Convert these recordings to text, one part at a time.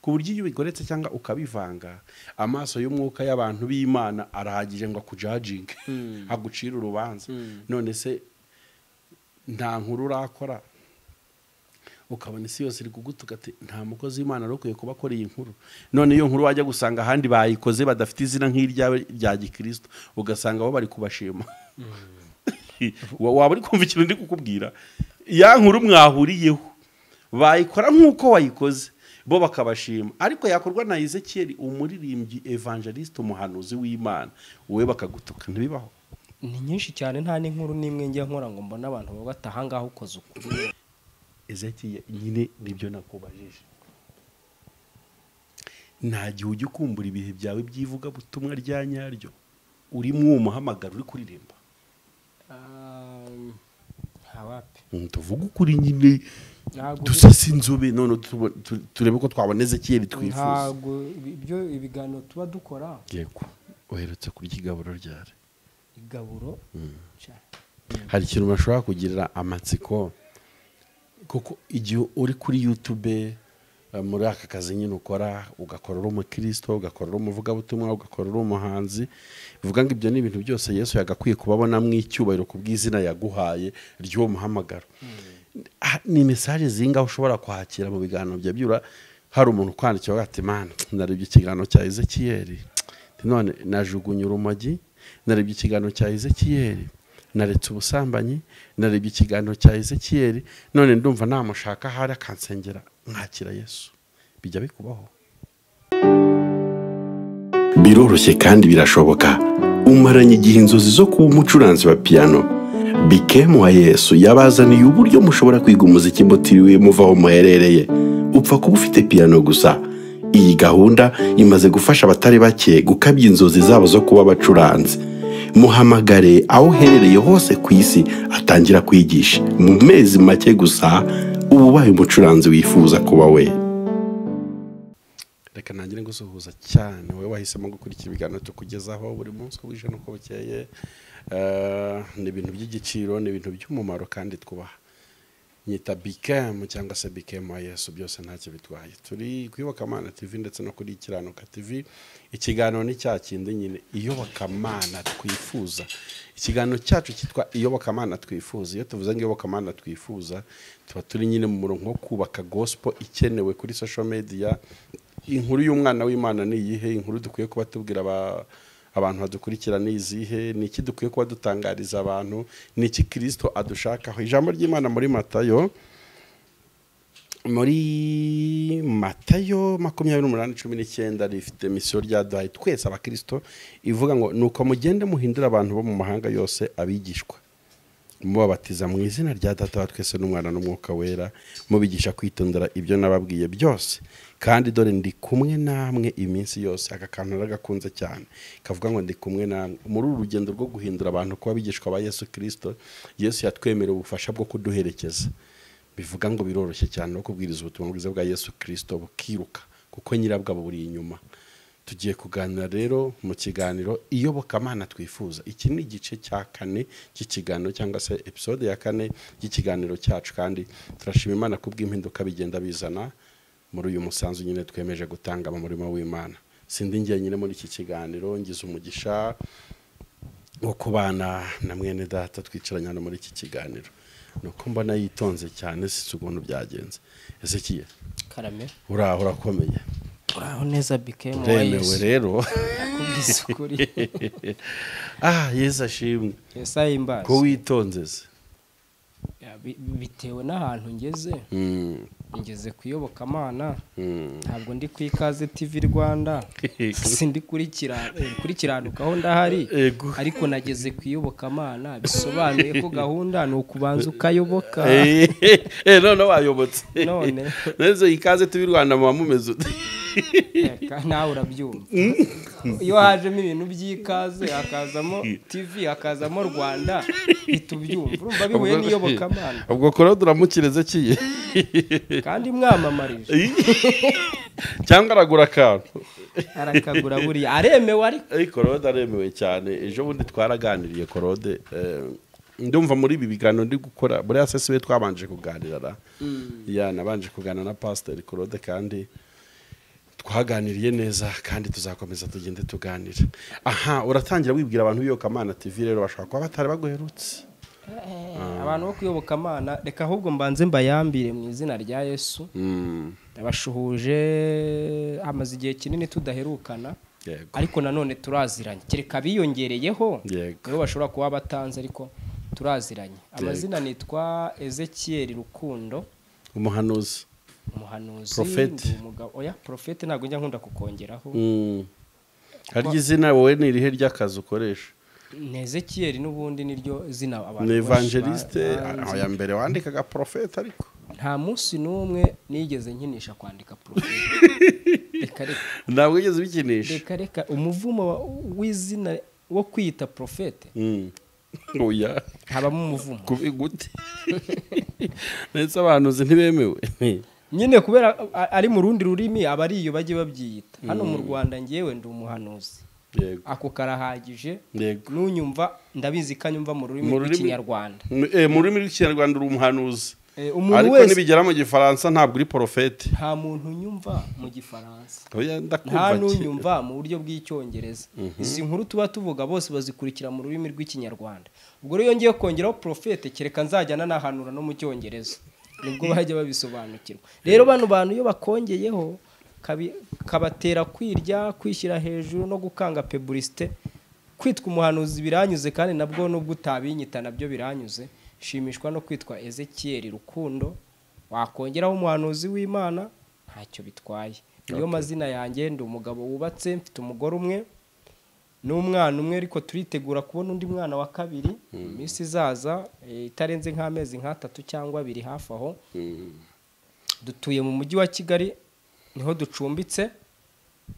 Ku buryo iyo ubigoretse cyangwa ukabivanga, amaso y'umwuka y'abantu b'Imana arahagije ngo akujajinge, agucire urubanza. None se nta nkuru urakora ukabona isi yose iri kugutuka ati nta mukozi w'Imana arokwiye kuba akora iyi nkuru? None iyo nkuru wajya gusanga ahandi bayikoze badafite izina nk'iryawe rya gikristo, ugasanga bo bari kubashima. Waba uri kumva ikintu ndi kukubwira? Ya nkuru mwahuriyeho bayikora nk'uko wayikoze, bo bakabashima, ariko yakorwa na Ezekiel umuririmbyi, evangeliste, umuhanuzi w'Imana, wowe bakagutuka. Ntibibaho? Ni nyinshi cyane, nta n'inkuru n'imwe njya nkora ngo mbone abantu bavuga ati aha ngaha ukoze ukuri. Ezekiel, nyine nibyo nakubajije. Nta gihe ujya ukumbura ibihe byawe by'ivugabutumwa rya nyaryo, urimo uwo muhamagaro, uri kuririmba? Nta wapi. Tuvuge ukuri nyine. Ntabwo. Dusase inzobe none turebe ko twabona Ezekiel twifuza. Ntabwo ibyo ibiganiro tuba dukora. Yego. Uherutse kurya igaburo ryari? Igaburo? Hari ikintu bashobora kugirira amatsiko, kuko igihe uri kuri YouTube, muri aka kazi nyine ukora, ugakora uri umukristo, ugakora uri umuvugabutumwa, ugakora uri umuhanzi, bivuga ngo ibyo ni ibintu byose Yesu yagakwiye kubabonamo icyubahiro ku bw'izina yaguhaye ry'uwo muhamagaro. Ni message zingaho ushobora kwakira mu biganiro bya byura, hari umuntu ukwandikira avuga ati: "Mana, narebye ikiganiro cya Ezekiel none najugunye urumogi, narebye ikiganiro cya Ezekiel naretse ubusambanyi, narebye ikiganiro cya Ezekiel none ndumva namushaka ahari akansengera nkakira Yesu"? Bijya bikubaho? Biroroshye kandi birashoboka. Umaranye igihe inzozi zo kuba umucuranzi wa piyano. Bikemu wa Yesu yabazaniye uburyo mushobora kwiga umuziki mutiriwe muva aho muherereye, upfa kuba ufite piyano gusa. Iyi gahunda imaze gufasha abatari bake gukabya inzozi zabo zo kuba abacuranzi. Muhamagare aho uherereye hose ku isi, atangira kwigisha mu mezi make gusa, uba ubaye umucuranzi wifuza kuba we. Reka ntangire ngusuhuza cyane wowe wahisemo gukurikira ibiganiro tukugezaho buri munsi uko bwije n'uko bukeye. Ni ibintu by'igiciro, ni ibintu by'umumaro kandi twubaha. Nyita Bikemu cyangwa se Bikemu wa Yesu, byose ntacyo bitwaye. Turi ku Iyobokamana TV ndetse no kuri Kiranuka TV. Ikiganiro ni cya kindi nyine, Iyobokamana Twifuza. Ikiganiro cyacu cyitwa Iyobokamana Twifuza. Iyo tuvuze ngo Iyobokamana Twifuza, tuba turi nyine mu murongo wo kubaka gospel ikenewe kuri social media. Inkuru y'umwana w'Imana ni iyihe? Inkuru dukwiye kuba tubwira abantu badukurikira ni izihe? Ni iki dukwiye kuba dutangariza abantu? Ni iki Kirisito adushakaho? Ijambo ry'Imana muri Matayo 28:19 rifite mission ryaduhaye twese abakirisito, ivuga ngo: "Nuko mugende muhindure abantu bo mu mahanga yose abigishwa, mubabatiza mu izina rya Data wa twese n'Umwana n'Umwuka Wera, mubigisha kwitondera ibyo nababwiye byose, kandi dore ndi kumwe namwe iminsi yose." Aka kantu naragakunze cyane, kavuga ngo ndi kumwe namwe muri uru rugendo rwo guhindura abantu kuba abigishwa ba Yesu Kirisito. Yesu yatwemereye ubufasha bwo kuduherekeza. Bivuga ngo biroroshye cyane no kubwiriza ubutumwa bwiza bwa Yesu Kirisito bukiruka, kuko nyirabwo buri inyuma. Tugiye kuganira rero mu kiganiro Iyobokamana Twifuza. Iki ni igice cya kane cy'ikiganiro, cyangwa se episode ya kane y'ikiganiro cyacu, kandi turashima Imana kubw'impinduka bigenda bizana muri uyu musanzu nyine twemeje gutanga mu murimo w'Imana. Sindi njyenyine muri iki kiganiro, ngize umugisha wo kubana na mwene data twicaranye hano muri iki kiganiro. Nuko mbona yitonze cyane, si ukuntu byagenze. Ezekiel? Karame. Uraho, urakomeye? Uraho neza, Bikemu wa Uremewe Yesu. rero. Nakubwiza ukuri. Ah, Yesu ashimwe. Yesu ahimbaze. Ko witonze se? Ya, bitewe n'ahantu ngeze. Ngeze ku Iyobokamana. Ntabwo ndi ku Ikaze TV Rwanda, sindi kuri Kiranukaho ndahari. Ariko nageze ku Iyobokamana, bisobanuye ko gahunda ni ukubanza ukayoboka. None wayobotse. None. Neze Ikaze TV Rwanda muba mumeze ute? Reka, nawe urabyumva, iyo hajemo ibintu by'Ikaze, hakazamo TV, hakazamo Rwanda, uhita ubyumva, urumva bihuye n'iyobokamana. Ubwo kora turamukireze kiye. Kandi mwamamarije. Cyangwa aragura akantu. Arakagura buriya, aremewe ariko. Ariko Korode aremewe cyane. Ejo bundi twaraganiriye Korode, ndumva muri ibi biganiro ndi gukora buriya se we twabanje kuganira ra ya, nabanje kuganira na Pasiteri Korode kandi Twaganiriye neza kandi tuzakomeza tugende tuganira. Aha uratangira wibwira abantu b'Iyobokamana TV rero bashobora kuba batari baguherutse. Abantu bo kuyobokamana reka ahubwo mbanze mbayambire mu izina rya Yesu. Ndabashuhuje, amaze igihe kinini tudaherukana. Ariko nanone turaziranye, kereka biyongereyeho nibo bashobora kuba batanze, ariko turaziranye. Amazina nitwa Ezekiel Rukundo, umuhanuzi. Profete. Oya, profete ntabwo njya nkunda kukongeraho. Hari izina wowe ni irihe ry'akazi ukoresha? Ni Ezekiel n'ubundi niryo zina abantu. Ni evangeliste ya mbere wandikaga profete, ariko nta munsi n'umwe nigeze nkinisha kwandika profete. Reka reka. Ntabwo wigeze ubikinisha? Reka reka, umuvumo w'izina wo kwita profete. Oya. Habamo umuvumo. Gute? Ndetse abantu ntibemewe. Nyine kubera ari mu rundi rurimi aba ari iyo bajye babyiyita. Hano mu Rwanda ngewe ndi umuhanuzi. Yego. Ako karahagije. Nunyumva ndabizi kanyumva mu rurimi rw'ikinyarwanda. Mu rurimi rw'ikinyarwanda uri umuhanuzi. Ariko nibigera mu gifaransa ntabwo uri profete. Nta muntu unyumva mu gifaransa. Nta nunyumva mu buryo bw'icyongereza. Izi nkuru tuba tuvuga bose bazikurikira mu rurimi rw'ikinyarwanda. Ubwo rero ngiye kongeraho profete kereka nzajya nanahanura no mu cyongereza. Nibwo bajya babisobanukirwa. Rero bano bantu iyo bakongeyeho kabatera kwirya, kwishyira hejuru no gukanga publicité. Kwitwa umuhanuzi biranyuze, kandi nabwo nubwo utabinyita nabyo biranyuze. Shimishwa no kwitwa Ezekiel Rukundo, wakongeraho umuhanuzi w'Imana ntacyo bitwaye. Niyo mazina yanjye. Ndi umugabo wubatse, mfite umugore umwe n'umwana umwe, ariko turitegura kubona undi mwana wa kabiri iminsi izaza itarenze nk'amezi nk'atatu cyangwa abiri hafi aho. Dutuye mu mujyi wa Kigali, niho ducumbitse,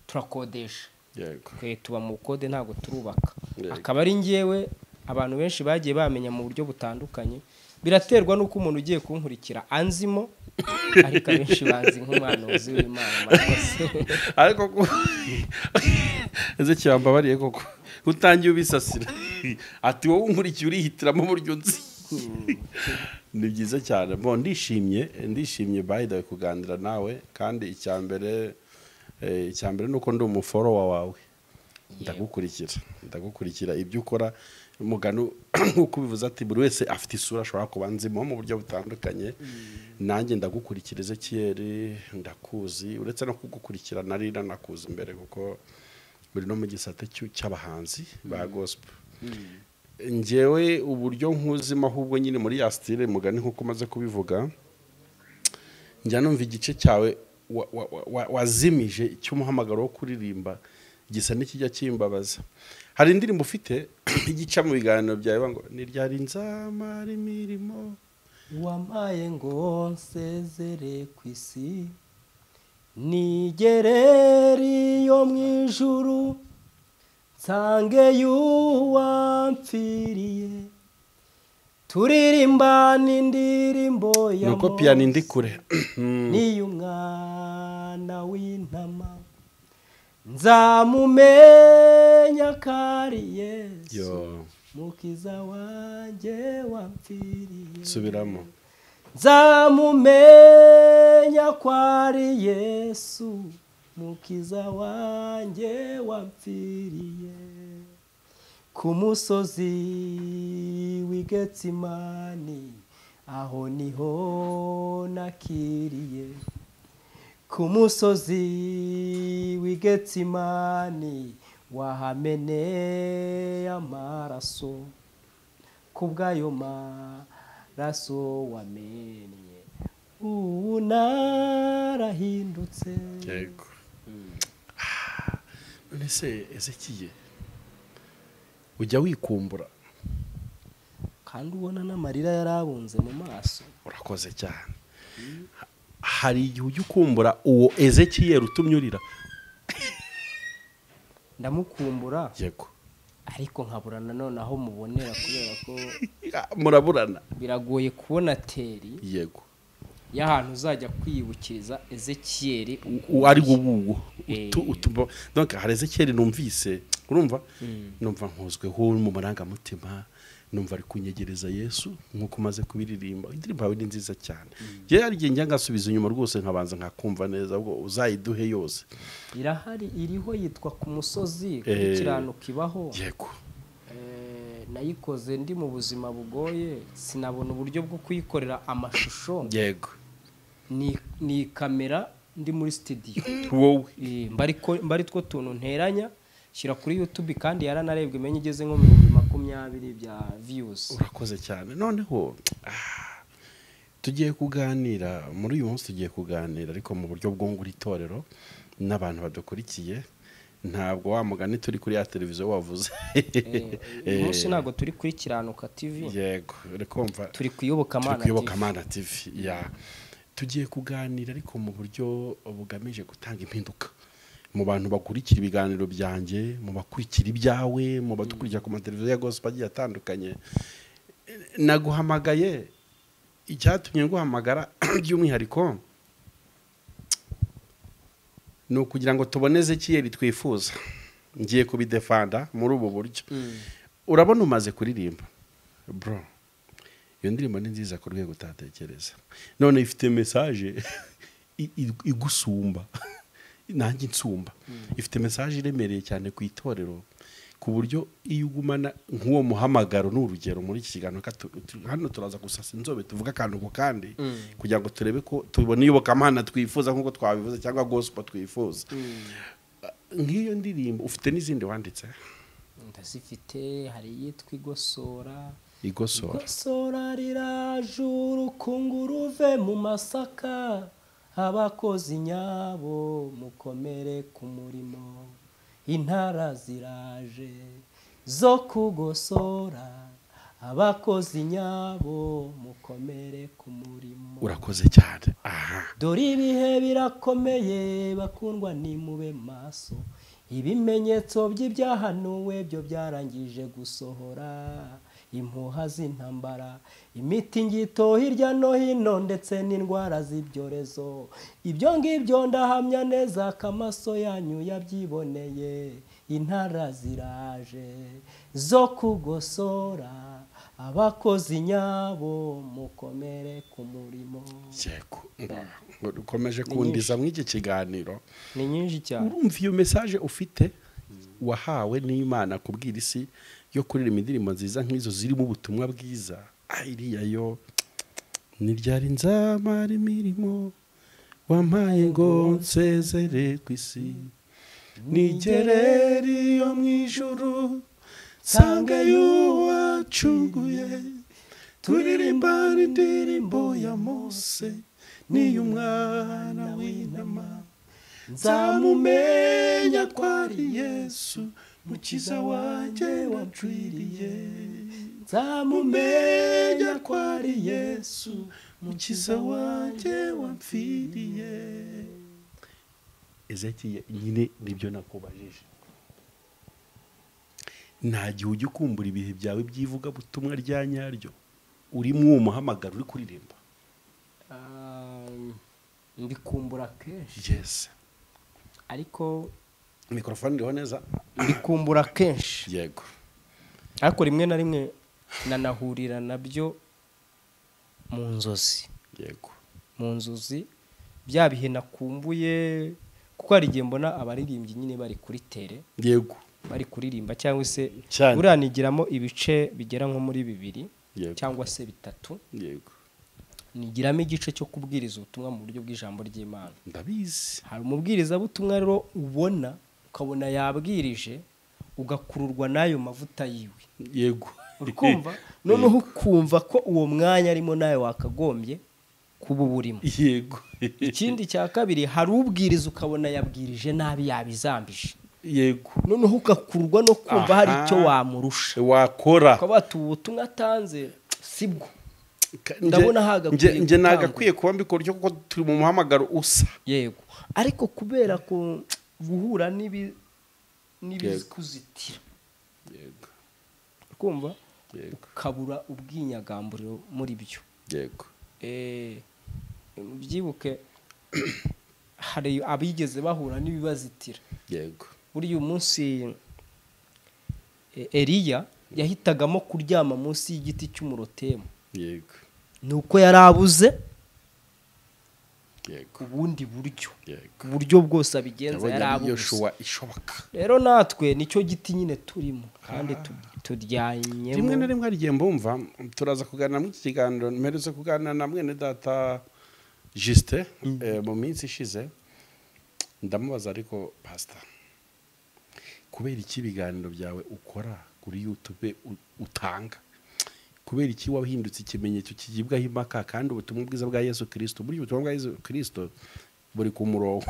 turakodesha. Yego. Tuba mu kode ntabwo turubaka. Akaba ari ngewe abantu benshi bagiye bamenya mu buryo butandukanye. Biraterwa nuko umuntu ugiye kunkurikira anzimo, ariko abenshi banzi nk'umuhanuzi w'Imana. Ariko Ezekiel mbabariye koko utangiye ubisasira ati wowe unkurikiye urihitiramo uburyo nzi. Ni byiza cyane. Bon, ndishimye by the way kuganira nawe, kandi icyambere nuko ndi umuforowa wawe. Ndagukurikira ibyo ukora. Mugano nkuko bivuze ati buri wese afite isura ashobora kuba nzimo mu buryo butandukanye. Nanjye ndagukurikira Ezekiel, ndakuzi, uretse no kugukurikira nari nakuzi mbere kuko buri no mu gisate cy'abahanzi ba gospel. Njyewe uburyo nkuzima ahubwo nyine muri ya style mugani nkuko maze kubivuga, njya numva igice cyawe wazimije cy'umuhamagaro wo kuririmba gisa n'ikijya kimbabaza. Hari indirimbo ufite igica mu biganiro byawe ngo ni ryari nzamara imirimo wampaye ngo nsezere ku isi, nigereri yo mu ijuru nsange y'uwampfiriye, turirimba n'indirimbo ya nuko piano indi kure n'iy'umwana w'intama, nzamumenya kari Yesu mukiza wanjye wampfiriye. Subiramo. Nzamumenya kwari Yesu mukiza wanjye wampfiriye, ku musozi w'i Getsimani aho niho nakiriye, ku musozi w'i Getsimani wahameneye amaraso, kubw'ayo maraso wamennye ubu narahindutse. Yego. None se Ezekiel ujya wikumbura kandi ubona n'amarira yarabunze mu maso? Urakoze cyane. Hari igihe ujya ukumbura uwo Ezekiel utumye urira? Ndamukumbura. Yego. Ariko nkabura nanone aho mubonera kubera ko muraburana. Biragoye kubona teri. Yego. Y'ahantu uzajya kwibukiriza Ezekiel ari wowe. Donc hari Ezekiel numvise, urumva? Numva nkozweho mu marangamutima, Numva ari kunyegereza Yesu nkuko umaze kubiririmba. Indirimbo yawe ni nziza cyane. Njye hari igihe njya ngasubiza inyuma rwose nkabanza nkakumva neza, ubwo uzayiduhe yose. Irahari, iriho, yitwa Ku Musozi, Gukiranuka ibaho. Yego. Nayikoze ndi mu buzima bugoye, sinabona uburyo bwo kuyikorera amashusho. Yego. Ni kamera ndi muri studio. Wowe. Mbari two tuntu nteranya shyira kuri YouTube, kandi yaranarebwe menye igeze nko mu 20,000 bya views. Urakoze cyane. Noneho tugiye kuganira muri uyu munsi, tugiye kuganira ariko mu buryo bwungura itorero n'abantu badukurikiye. Ntabwo wa mugani turi kuri ya televiziyo wavuze. Uyu munsi ntabwo turi kuri Kiranuka TV. Yego, uri kumva turi kuyoboka Iyobokamana TV. Ya, tugiye kuganira ariko mu buryo bugamije gutanga impinduka mu bantu bakurikira ibiganiro byanjye, mu bakurikira ibyawe, mu badukurikira ku mateleviziyo ya gospel agiye atandukanye. Naguhamagaye, icyatumye nguhamagara by'umwihariko ni ukugira ngo tuboneze kiyeri twifuza. Ngiye kubidefanda muri ubu buryo. Urabona umaze kuririmba bro, iyo ndirimbo ni nziza ku rwego utatekereza. None ifite message igusumba nanjye insumba. Ifite message iremereye cyane ku itorero, ku buryo iyo ugumana nk'uwo muhamagaro. Ni urugero muri iki kiganiro hano turaza gusasa inzobe, tuvuga akantu ku kandi, kugira ngo turebe ko tubona iyobokamana twifuza nk'uko twabivuze, cyangwa gospel twifuza. Nk'iyo ndirimbo, ufite n'izindi wanditse? Ndazifite, hari iyitwa Igosora. Igosora. Igosora riraje, urukungu ruve mu masaka, abakozi nyabo mukomere ku murimo, intara ziraje zo kugosora, abakozi nyabo mukomere ku murimo. Urakoze cyane. Aha. Dore ibihe birakomeye, bakundwa nimube maso, ibimenyetso by'ibyahanuwe byo byarangije gusohora, impuha z'intambara, imitingito hirya no hino, ndetse n'indwara z'ibyorezo. Ibyo ngibyo ndahamya neza ko amaso yanyu yabyiboneye. Intara ziraje zo kugosora, abakozi nyabo mukomere ku murimo. Yego, ukomeje kundiza muri iki kiganiro. Ni nyinshi cyane. Urumva iyo message ufite wahawe n'Imana kubwira isi yo kuririmba indirimbo nziza nk'izo zirimo ubutumwa bwiza, iriya yo ni ryari nzamara imirimo wampaye ngo nsezere ku isi, nigerere iyo mu ijuru nsange y'uwacunguye, turirimba indirimbo ya Mose n'iy'umwana w'intama, nzamumenya ko ari Yesu mukiza wanjye wapfiriye, nzamumenya ko ari Yesu mukiza wanjye wapfiriye. Ezekiel, nyine nibyo nakubajije. Nta gihe ujya ukumbura ibihe byawe by'ivugabutumwa rya nyaryo urimo uwo muhamagaro uri kuririmba? Mbikumbura kenshi. Yes. Ariko mikrofone iriho neza. Mbikumbura kenshi. Yego. Ariko rimwe na rimwe nanahurira nabyo mu nzozi. Yego. Mu nzozi bya bihe nakumbuye, kuko hari igihe mbona abaririmbyi nyine bari kuri tere. Yego. Bari kuririmba cyangwa se uranigiramo ibice bigera nko muri 2 cyangwa se 3. Yego. Nigiramo igice cyo kubwiriza ubutumwa mu buryo bw'ijambo ry'Imana. Ndabizi. Hari umubwiriza butumwa rero ubona ukabona yabwirije ugakururwa nayo mavuta yiwe. Yego. Urukumva? Noneho ukumva ko uwo mwanya arimo nawe wakagombye kuba uburimo. Yego. Ikindi cya kabiri, hari ubwiriza ukabona yabwirije nabi, yabizambije. Yego. Noneho ugakururwa no kumva hari icyo wamurusha, wakora. Ukaba ubutumwa atanze sibwo. Ndabona hagakwiye, nje nagakwiye kuba mbikora cyo kuko turi mu muhamagaro usa. Yego. Ariko kubera ko guhura n'ibikuzitira. Yego. Kumva? Yego. Ukabura ubwinyagamburiro muri byo. Yego. Byibuke hari abigeze bahura n'ibibazitira. Yego. Buri uyu munsi Eliya Yahitagamo kuryama munsi y'igiti cy'umurotemu. Yego. Nuko yarabuze. Yego. Ubundi buryo. Yego. Uburyo bwose abigenza yarabuze. Yoshua ishoboka. Rero natwe nicyo giti nyine turimo kandi turyanyemo. Rimwe na rimwe hari mbumva turaza kuganira muri iki kiganiro, mperutse kuganira na mwene data Justin mu minsi ishize, ndamubaza ariko pastor, kubera iki ibiganiro byawe ukora kuri YouTube utanga, kubera iki wahindutse ikimenyetso kigibwaho impaka kandi ubutumwa bwiza bwa Yesu Kristo, buri ubutumwa bwa Yesu Kristo buri ku murongo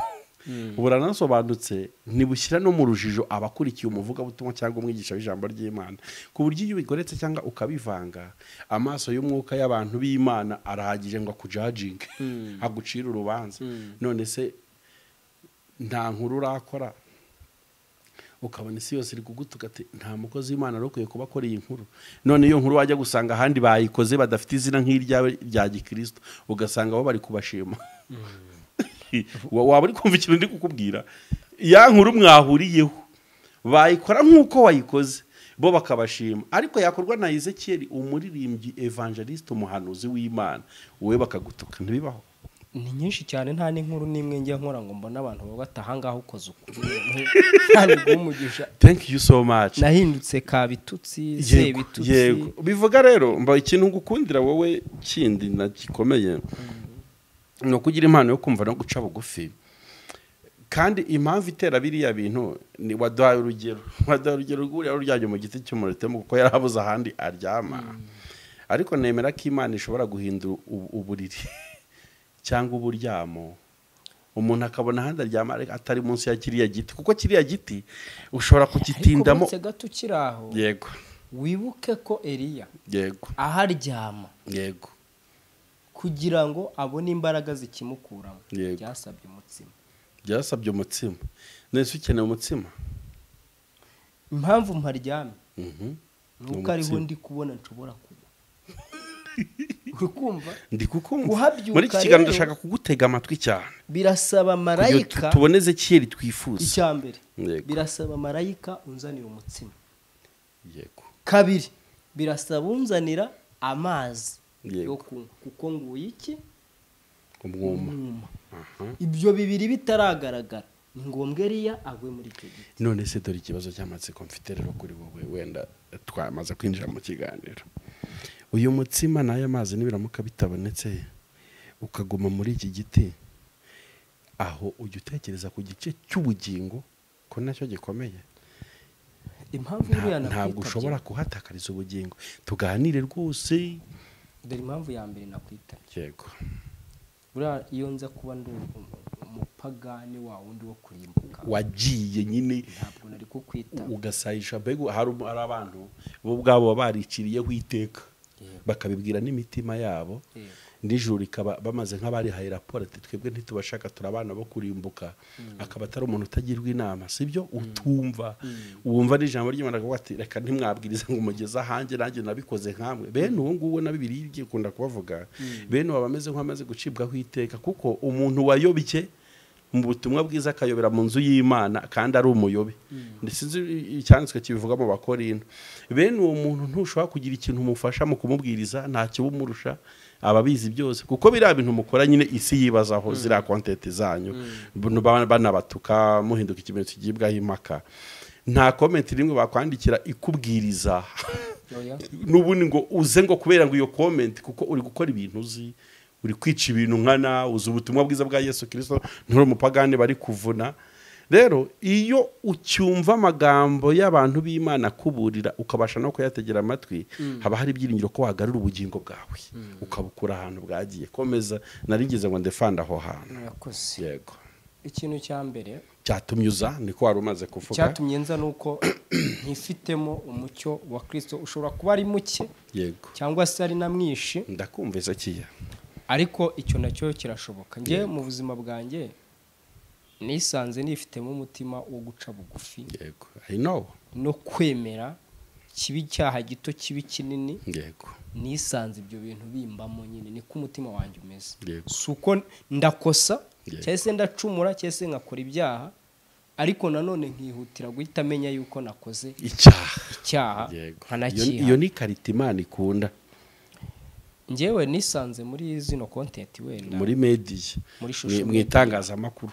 buranasobanutse, ntibushyira no mu rujijo abakurikiye umuvugabutumwa cyangwa umwigisha w'ijambo ry'Imana, ku buryo iyo ubigoretse cyangwa ukabivanga amaso y'umwuka y'abantu b'Imana arahagije ngo akujajinge, agucire urubanza. None se nta nkuru urakora ukabona isi yose iri kugutuka ati nta mukozi w'Imana arokwiye kuba akora iyi nkuru, none iyo nkuru wajya gusanga ahandi bayikoze badafite izina nk'iryawe rya gikristo, ugasanga bo bari kubashima. Waba uri kumva ikintu ndi kukubwira? Ya nkuru mwahuriyeho bayikora nk'uko wayikoze bo bakabashima, ariko yakorwa na Ezekiel umuririmbyi evangeliste umuhanuzi w'Imana wowe bakagutuka. Ntibibaho. Ni nyinshi cyane, nta n'inkuru nimwe njya nkora ngo mbone abantu bataha ngaho ukoze ukuri. Nta n'umugisha. Thank you so much. Nahindutse kabitutsi sebitutsi. Yego. Bivuga rero mba ikintu ngukundira wowe kindi na gikomeye no kugira impano yo kumva no guca bugufi. Kandi impamvu itera biriya bintu ni waduhaye urugero, waduhaye urugero rw'uriya uryamye mu giti cy'umurotemu kuko yarabuze ahandi aryama. Ariko nemera ko Imana ishobora guhindura uburiri cyangwa uburyamo, umuntu akabona ahandi aryama atari munsi ya kiriya giti, kuko kiriya giti ushobora kugitindamo. Ariko gato ukiraho. Yego. Wibuke ko Eliya. Yego. Aharyama. Yego. Kugira ngo abone imbaraga zikimukuramo byasabye umutsima. Byasabye umutsima. Nese ukeneye umutsima? Impamvu mparyamye nuko ariho ndi kubona nshobora kuba. Urikumva? Ndi kukumva. Muri iki kiganiro ndashaka kugutega amatwi cyane. Birasaba marayika tuboneze Ezekiel twifuza. Icyambere. Birasaba marayika unzanira umutsima. Yego. Kabiri, birasaba unzanira amazi. Yo kuko nguye iki umwuma. Ibyo bibiri bitaragaragara ni ngombwa Eliya agwe muri icyo giti. None se dore ikibazo cy'amatsiko mfite rero kuri wowe, wenda twamaze kwinjira mu kiganiro. Uyu mutsima n'aya mazi nibiramuka bitabonetse ukaguma muri iki giti, aho ujya utekereza ku gice cy'ubugingo ko nacyo gikomeye. Impamvu buriya ntabwo ushobora kuhatakariza ubugingo. Tuganire rwose. Dore impamvu ya mbere nakwitabye. Yego. Buriya iyo nza kuba ndi umupagani wa wundi wo kurimbuka wagiye nyine ntabwo nari kukwita ugasayisha. Mbega hari abantu bo ubwabo bariciriyeho iteka bakabibwira n'imitima yabo, nijoro rikaba bamaze nk'abarihaye raporo ati twebwe ntitubashaka turabana bo kurimbuka, akaba atari umuntu utagirwa inama, sibyo? Utumva wumva n'ijambo ry'Imana akavuga ati reka ntimwabwiriza ngo mugeze ahanjye nanjye nabikoze nkamwe. Bene uwo nguwo na Bibiliya igikunda kubavuga, bene uwo bameze nk'amaze gucibwaho iteka, kuko umuntu wayobye mu butumwa bwiza akayobera mu nzu y'Imana kandi ari umuyobe. Ndetse icyanditswe kibivuga mu Bakorinto, bene uwo muntu ntushobora kugira ikintu umufasha mu kumubwiriza, ntacyo umurusha, ababizi byose, kuko biriya bintu mukora nyine isi yibazaho ziriya kontenti zanyu, banabatuka muhinduka ikimenyetso kigibwaho impaka. Nta comment rimwe bakwandikira ikubwiriza n'ubundi ngo uze ngo kubera ngo iyo comment, kuko uri gukora ibintu uzi, uri kwica ibintu nkana, uzi ubutumwa bwiza bwa Yesu Kristo, nturi umupagani bari kuvuna. Rero iyo ucyumva amagambo y'abantu b'Imana kuburira ukabasha no kuyategera amatwi, haba hari ibyiringiro ko wagarura ubugingo bwawe ukabukura ahantu bwagiye. Komeza, narigeze ngo ndefanda aho hantu. Murakoze. Yego. Ikintu cya mbere cyatumye uza niko wari umaze kuvuga, cyatumye nza nuko ntifitemo umucyo wa Kristo, ushobora kuba ari muke. Yego. Cyangwa se ari na mwinshi. Ndakumva Ezekiel. Ariko icyo nacyo kirashoboka. Nge mu buzima bwanjye nisanze nifitemo umutima wo guca bugufi. Yego. I know. No kwemera kibi cyaha gito kibi kinini. Yego. Nisanze ibyo bintu bimbamo nyine, niko umutima wanjye umeze. Yego. Suko ndakosa cyangwa se ndacumura cyangwa se nkakora ibyaha, Ariko nanone nkihutira guhita amenya yuko nakoze icyaha nkanakiha. Iyo ni karita Imana ikunda. Njyewe nisanze muri zino content wenda muri media, muri social mu itangazamakuru.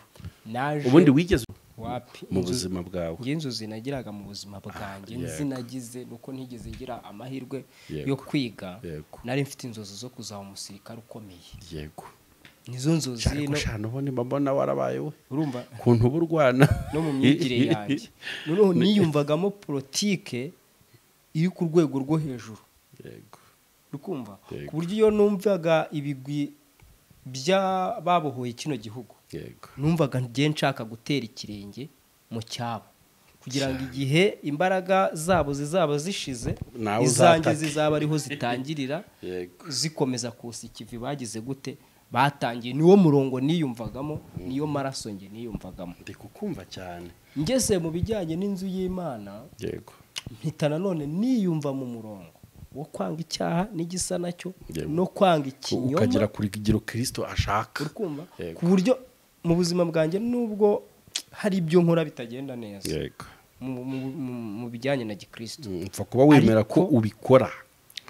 Ubundi wigeze wapi mu buzima bwawe? Njye inzozi nagiraga mu buzima bwanjye nzinagize nuko ntigeze ngira amahirwe yo kwiga. Nari mfite inzozi zo kuzaba umusirikare ukomeye. Yego. Nizo nzozi no shano ubone mbona warabaye we. Urumva kuntu uburwana no mu myigire yanjye. Noneho niyumvagamo politike iri ku rwego rwo hejuru. Yego. Rukumva ku buryo iyo numvaga ibigwi bya babohoye kino gihugu. Yego. Numvaga ngiye nshaka gutera ikirenge mu cyabo kugira ngo igihe imbaraga zabo zizaba zishize izanjye zizaba ariho zitangirira. Zikomeza kusa ikivi bagize gute batangiye. Niwo murongo niyumvagamo, niyo maraso nge niyumvagamo. Ndi kukumva cyane. Ngeze mu bijyanye n'inzu y'Imana. Yego. Mpita nanone niyumva mu murongo wo kwanga icyaha n'igisa nacyo no kwanga ikinyoma, ukagera kuri kigero Kristo ashaka. Urukumva ku buryo mu buzima bwanjye nubwo hari ibyo nkora bitagenda neza. Yego. Mu bijyanye na gikristo mpfa kuba wemera ko ubikora.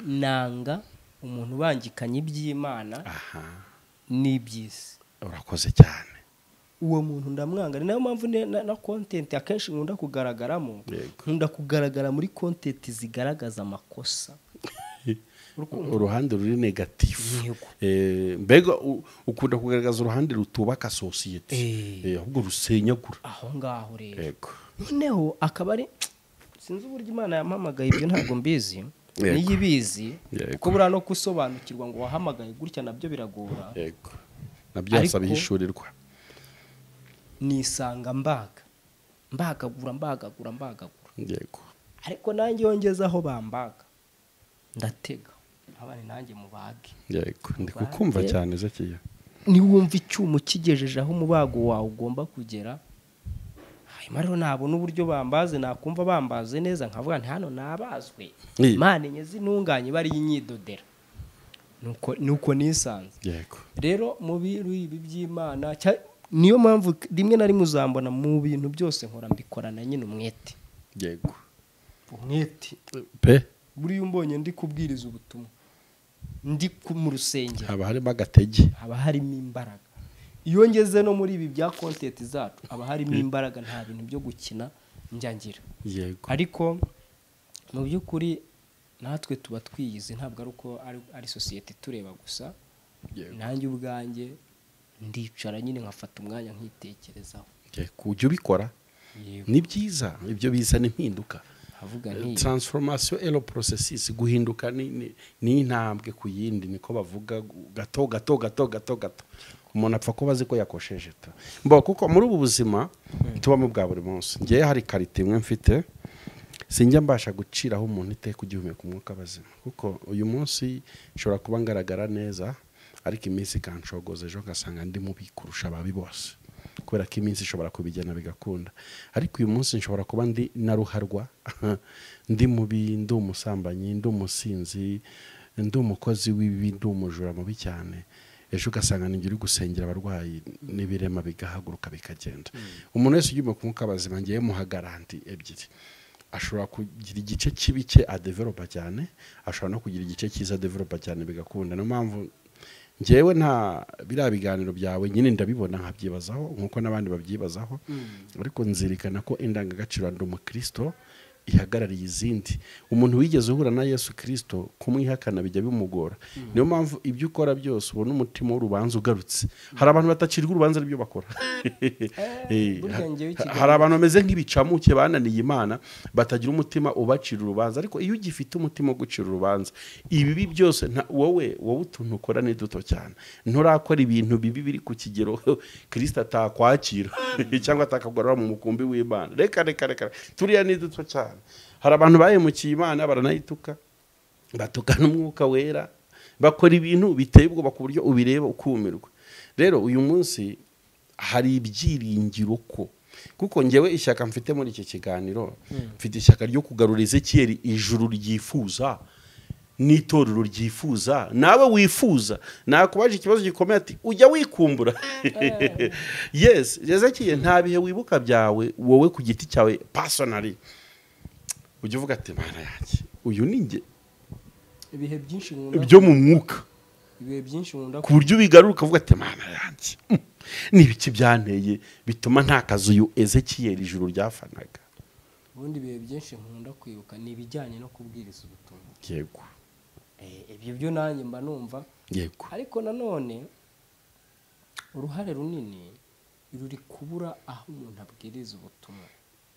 Nanga umuntu bangikanye iby'Imana n'iby'isi. Urakoze cyane. Uwo muntu ndamwanga. Ni nayo mpamvu na content akenshi nkunda kugaragaramo. Nkunda kugaragara muri content zigaragaza amakosa. Uruhande ruri negative. Mbega ukunda kugaragaza uruhande rutubaka society, ahubwo rusenyagura. Aho ngaho rero. Noneho akaba ari sinzi uburyo Imana yampamagaye ibyo ntabwo mbizi. Niyibizi kuko buriya no gusobanukirwa ngo wahamagaye gutya nabyo biragora. Yego. Nabyo asaba ihishurirwa. Nisanga mbaga mbagagura mbagagura mbagagura. Yego. Ariko nanjye yongeza aho bambaga ndatega abane nanjye mubage. Yego. Ndi kukumva cyane Ezekiel. Ni wumva icyuma kigejeje aho umubago wawe ugomba kugera. Hanyuma rero nabona uburyo bambaze nakumva bambaze neza nkavuga nti hano nabazwe. Imana enye zinunganye bari inyidodera. Nuko nisanze. Yego. Rero mu biru ibi by'Imana niyo mpamvu rimwe na rimwe uzambona mu bintu byose nkora mbikorana nyine umwete. Yego. Umwete. Pe. Buriya umbonye ndi kubwiriza ubutumwa ndi mu rusengero haba harimo agatege, haba harimo imbaraga. Iyo ngeze no muri ibi bya content zacu haba harimo imbaraga, nta bintu byo gukina njya ngira. Yego. Ariko mu by'ukuri natwe tuba twiyize, ntabwo ari uko ari society tureba gusa. Nanjye ubwanjye ndicara nyine nkafata umwanya nkitekerezaho. Kujya ubikora ni byiza, ibyo bizana impinduka. Transformation et le processus, guhinduka ni intambwe ku yindi, niko bavuga, gato gato gato gato gato. Umuntu apfa kuba azi ko yakosheje ta. Mbo kuko muri ubu buzima tubamo bwa buri munsi, ngiye hari karite imwe mfite sinjya mbasha guciraho umuntu iteka ugihumeka umwuka bazima, kuko uyu munsi nshobora kuba ngaragara neza ariko iminsi ikanshogoza ejo ngasanga ndi mubi kurusha ababi bose, kubera ko iminsi ishobora kubijyana bigakunda. Ariko uyu munsi nshobora kuba ndi naruharwa, ndi mubi, ndi umusambanyi, ndi umusinzi, ndi umukozi w'ibibi, ndi umujura mubi cyane, ejo ugasanga ninjye uri gusengera abarwayi n'ibirema bigahaguruka bikagenda. Umuntu wese ugiye ku mwuka bazima ngiye muha garanti ebyiri: ashobora kugira igice kibi cye adevelopa cyane, ashobora no kugira igice cyiza adevelopa cyane bigakunda. Niyo mpamvu njyewe nta biriya biganiro byawe nyine ndabibona nkabyibazaho nkuko n'abandi babyibazaho, ariko nzirikana ko indangagaciro ndi umukristo ihagarariye izindi. Umuntu wigeze uhura na Yesu Kristo kumwihakana bijya bimugora. Niyo mpamvu ibyo ukora byose ubona umutima w'urubanza ugarutse. Hari abantu batacirwa urubanza rw'ibyo bakora. Hari abantu bameze nk'ibicamuke bananiye Imana batagira umutima ubacira urubanza, ariko iyo ugifite umutima wo gucira urubanza ibibi byose wowe utuntu ukora ni duto cyane, nturakora ibintu bibi biri ku kigero Kristo atakwakira cyangwa atakagorora mu mukumbi w'Imana. Reka reka reka turiya ni duto cyane. Hari abantu bahemukiye Imana baranayituka, batuka n'umwuka wera, bakora ibintu biteye ubwoba ku buryo ubireba ukumirwa. Rero uyu munsi hari ibyiringiro ko kuko ngewe ishyaka mfite muri iki kiganiro, mfite ishyaka ryo kugarura Ezekiel ijuru ryifuza. n'itorero ryifuza nawe wifuza. Nakubaje ikibazo gikomeye ati ujya wikumbura. Yes, Ezekiel, nta bihe wibuka byawe wowe ku giti cyawe personally ujya uvuga ati mana yanjye uyu ni njye? Ibihe byinshi nkunda byo mu mwuka, ibihe byinshi nkunda ku buryo ubigaruka ukavuga ati mana yanjye ni ibiki byanteye bituma ntakaza uyu Ezekiel ijuru ryafanaga. Ubundi ibihe byinshi nkunda kwibuka ni ibijyanye no kubwiriza ubutumwa. Yego. Ibyo byo nanjye mba numva. Yego. Ariko nanone uruhare runini ruri kubura aho umuntu abwiriza ubutumwa.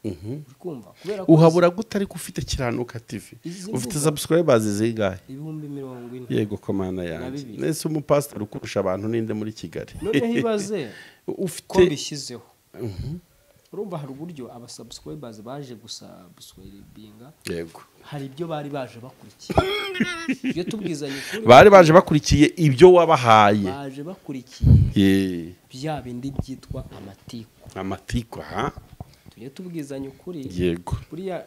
Uri kumva? Kubera ko uhabura gute ariko ufite Kiranuka TV? Izi Ufite mbuga- subscribers zingahe? 40,000. Yego komana yanjye. Bibiri. Nese umupasiteri ukurusha abantu ninde muri Kigali? Noneho ibaze ko Ufite mbishyizeho. Urumva hari uburyo aba subscribers baje gusubscribinga, Yego. hari ibyo bari baje bakurikiye. Ibyo tubwizanye ukuri, Bari baje bakurikiye ibyo wabahaye. baje bakurikiye Ye. bya bindi byitwa amatiku. Amatiku ha? Tujye tubwizanye ukuri. Yego. Buriya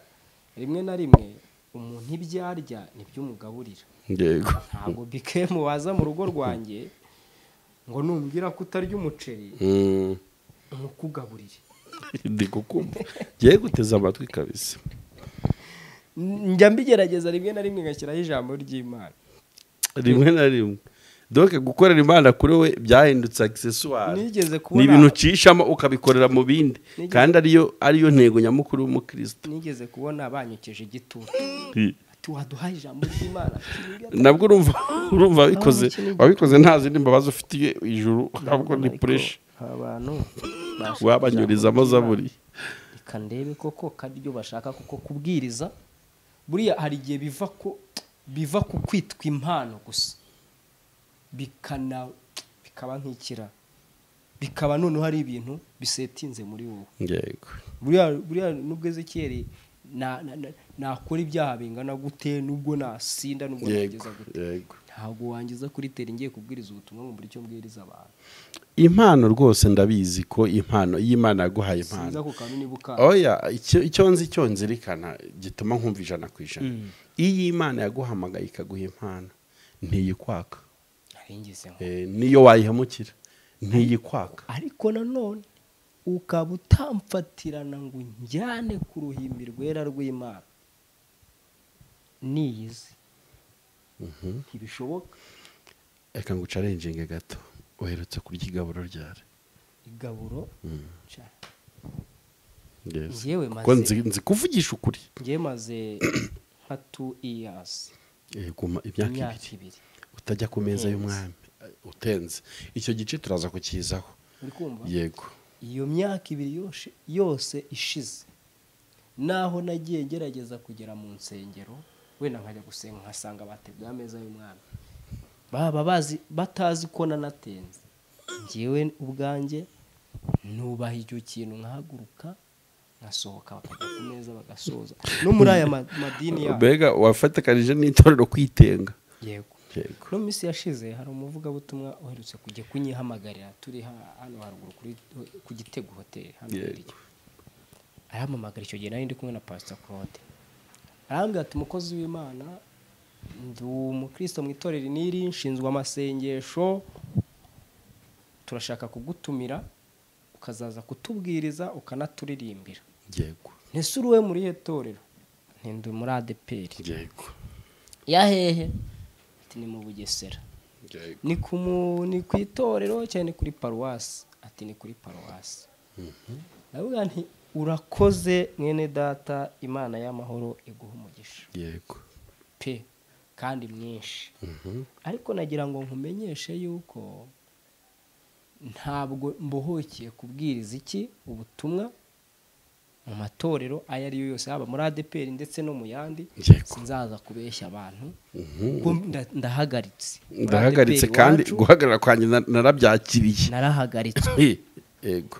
rimwe na rimwe umuntu ibyo arya nibyo umugaburira. Yego. Ntabwo bikemu waza mu rugo rwanjye ngo numbwira ko utarya umuceri nkukugaburire. Ndi kukumva. Ngiye guteza amatwi kabisa. Njya mbigerageza rimwe na rimwe ngashyiraho ijambo ry'Imana. Rimwe na rimwe. Donc gukorera Imana kuri we byahindutse accessoire. Nigeze kubona Ni ibintu ucishamo ukabikorera mu bindi kandi ariyo ntego nyamukuru y'umukristo. Nigeze kubona banyukeje igitutu. Ati waduhaye ijambo ry'Imana. Nabwo urumva wabikoze nta zindi mbabazi ufitiye ijuru, ahubwo ni pressure. Abantu wabanyurizamo zaburi. Reka ndebe koko kandi ibyo bashaka kuko kubwiriza buriya hari igihe biva ku kwitwa impano gusa bikaba nk'ikira, bikaba noneho hari ibintu bisetinze muri wowe. Yego. Buriya nubwo Ezekiel nakora ibyaha bingana gute, nubwo nasinda, nubwo nageza gute, Yego. ntabwo wangiza kuri teri ngiye kubwiriza ubutumwa ngo mbure icyo mbwiriza abantu. Impano rwose ndabizi ko impano y'Imana yaguhaye impano. Sinza ku kantu nibuka. Oya, icyo nzi cyo nzirikana gituma nkumva 100%. Iyo Imana yaguhamagaye ikaguha impano ntiyikwaka. Naringize ngo Niyo wayihemukira ntiyikwaka. Ariko nanone ukaba utamfatirana ngo njyane ku ruhimbi rwera rw'Imana niyizi. Ntibishoboka. Reka ngo challenge gato. Uherutse kurya igaburo ryari? Igaburo? Yes. Njyewe Kuko maze nzi kuvugisha ukuri. Njyewe maze nka 2 years. Yego, imyaka ibiri. Utajya ku meza y'umwami utenze. Icyo gice turaza kukizaho. Uri kumva? Yego. Iyo myaka ibiri yose ishize naho nagiye ngerageza kugera mu nsengero, wenda nkajya gusenga nkasanga bateguye ameza y'umwami. Baba bazi batazi ko nanatenze. Njyewe ubwanjye nubaha icyo kintu nkahaguruka nkasohoka bakajya ku meza bagasoza. No muri aya madini ya mbega wafatakanije n'itorero kwitenga. Yego. Yego. No minsi yashize hari umuvugabutumwa uherutse kujya kunyihamagarira turi hano haruguru ku Gitego Hotel hano hirya. Arampamagara icyo gihe nari ndi kumwe na Pastor Claude. Arambwira ati mukozi w'Imana, ndi umukristo mu itorero niri nshinzwe amasengesho, turashaka kugutumira ukazaza kutubwiriza ukanaturirimbira. Yego. Ntese uruwe muri he torero? Nti ndi muri ADPR. Yego. Ya hehe? Ati ni mu Bugesera. Yego. Ni ku itorero cyane kuri paruwasi? Ati ni kuri paruwasi. Ndavuga nti urakoze mwene data, Imana y'amahoro iguha umugisha. Yego. Pe kandi mwinshi. Ariko nagira ngo nkumenyeshe yuko ntabwo mbohokeye kubwiriza iki ubutumwa mu matorero ayo ari yo yose, haba muri ADPR ndetse no mu yandi. Sinzaza kubeshya abantu. Ndahagaritse. Ndahagaritse kandi guhagarara kwanjye narabyakiriye. Narahagaritse. Yego.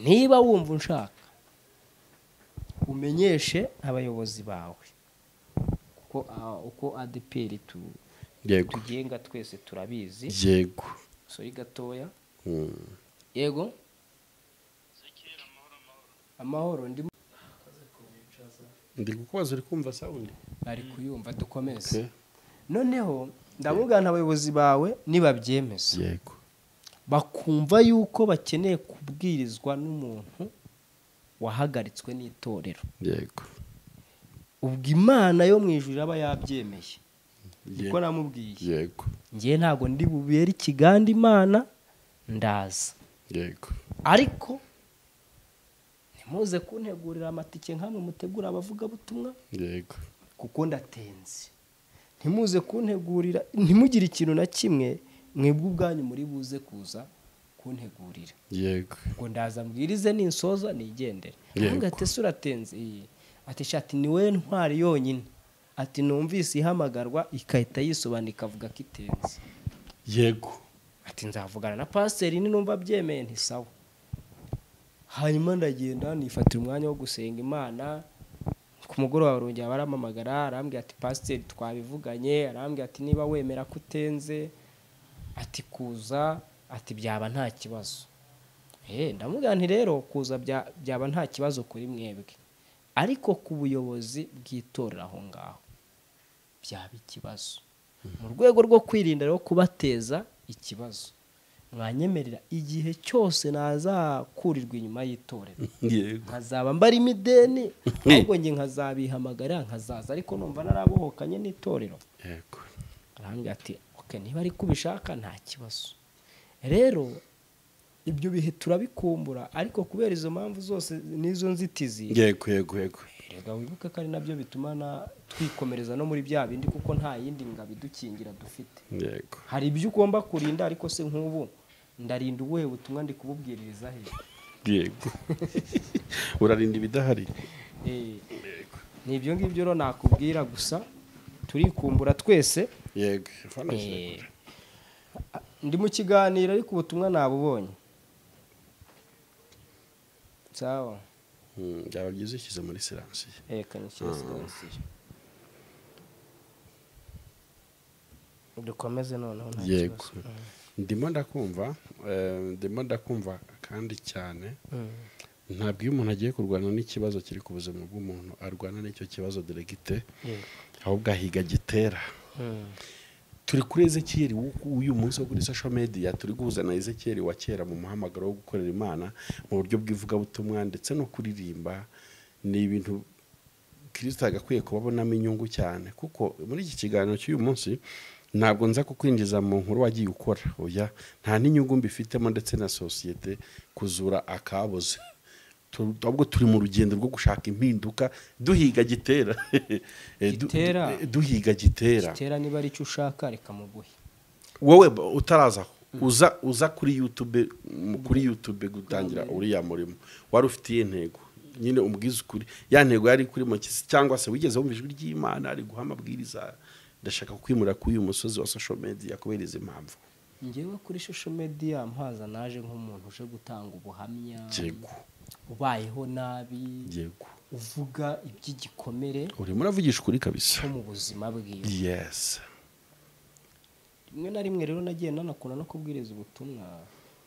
Niba wumva unshaka umenyeshe abayobozi bawe, kuko uko ADPR tugenga twese turabizi. Yego. Sori gatoya. Yego. Amahoro. Ndi kukubaza uri kumva sound? Ari kuyumva, dukomeze. Noneho ndamubwira abayobozi bawe nibabyemeza, yego, bakumva yuko bakeneye kubwirizwa n'umuntu wahagaritswe n'itorero, yego, ubwo Imana yo mu ijuru aba yabyemeye. Niko namubwiye. Yego, ngiye ntago ndi bubere ikiganda Imana, ndaza. Yego, ariko ntimuze kuntegurira amatike nkamwe mutegura abavuga butumwa. Yego, kuko ndatenze. Ntimuze kuntegurira, ntimugire ikintu na kimwe mwebwe ubwanyu muri buze kuza kuntegurira. Yego, ngo ndaza mbwirize ninsoza nigendere. Ahubwo ati ese uratenze? Ati shati ni we ntwari yonyine. Ati numvise ihamagarwa ikahita yisobanura ikavuga ko itenze. Yego, ati nzavugana na pasiteri ninumva abyemeye nti sawa. Hanyuma ndagenda nifatira umwanya wo gusenga Imana. Ku mugoroba barongera baramamagara, arambwira ati pasiteri twabivuganye, arambwira ati niba wemera ko utenze, ati kuza, ati byaba nta kibazo. Ndamubwira nti rero kuza byaba nta kibazo kuri mwebwe, ariko ku buyobozi bw'itorero aho ngaho byaba ikibazo. Mu rwego rwo kwirinda rero kubateza ikibazo, mwanyemerera igihe cyose nazakurirwa inyuma y'itorero, nkazaba mbarimo ideni, ahubwo nge nkazabihamagara nkazaza, ariko numva narabohokanye n'itorero. Yego, arambwira ati okay, niba ari kubishaka nta kibazo. Rero ibyo bihe turabikumbura, ariko kubera izo mpamvu zose n'izo nzitizi. Yego, yego, yego. Erega wibuke ko ari nabyo bituma na twikomereza no muri bya bindi, kuko nta yindi ngabo idukingira dufite. Yego, hari ibyo ugomba kurinda, ariko se nk'ubu ndarinda ubuhe butumwa ndi kububwiririza he? Yego, urarinda ibidahari. Yego, ni ibyo ngibyo rero nakubwira, gusa turikumbura twese. Yego, ndi mu kiganiro ariko ubutumwa nabubonye. Sawa. Byaba byiza ushyize muri siransiye. Reka nishyire siransiye. Dukomeze noneho nta kibazo. Ndimo ndakumva, ndimo ndakumva kandi cyane. Ntabwo iyo umuntu agiye kurwana n'ikibazo kiri ku buzima bw'umuntu arwana n'icyo kibazo diregite, ahubwo ahiga gitera. Turi kuri Ezekiel uyu munsi wo kuri social media, turi guhuza na Ezekiel wa kera mu muhamagaro wo gukorera Imana mu buryo bw'ivugabutumwa ndetse no kuririmba. Ni ibintu Kristo agakwiye kubabonamo inyungu cyane, kuko muri iki kiganiro cy'uyu munsi ntabwo nza kukwinjiza mu nkuru wagiye ukora, oya, nta n'inyungu mbifitemo ndetse na sosiyete kuzura akaboze. Ahubwo turi mu rugendo rwo gushaka impinduka, duhiga gitera. Duhiga gitera. Gitera niba ari cyo ushaka reka muguhe. Wowe utaraza uza kuri YouTube, kuri YouTube gutangira uriya murimo wari ufitiye intego nyine, umbwize ukuri, ya ntego yari kuri mu cyangwa se wigeze wumva ijwi ry'Imana ari guha amabwiriza, ndashaka kwimura kuri uyu musozi wa social media kubera izi mpamvu? Ngewe kuri social media mpaza naje nk'umuntu uje gutanga ubuhamya. Yego, ubayeho nabi. Yego, uvuga iby'igikomere. Urimo uravugisha ukuri kabisa cyo mu buzima bwiwe. Yes. Rimwe na rimwe rero nagiye nanakunda no kubwiriza ubutumwa,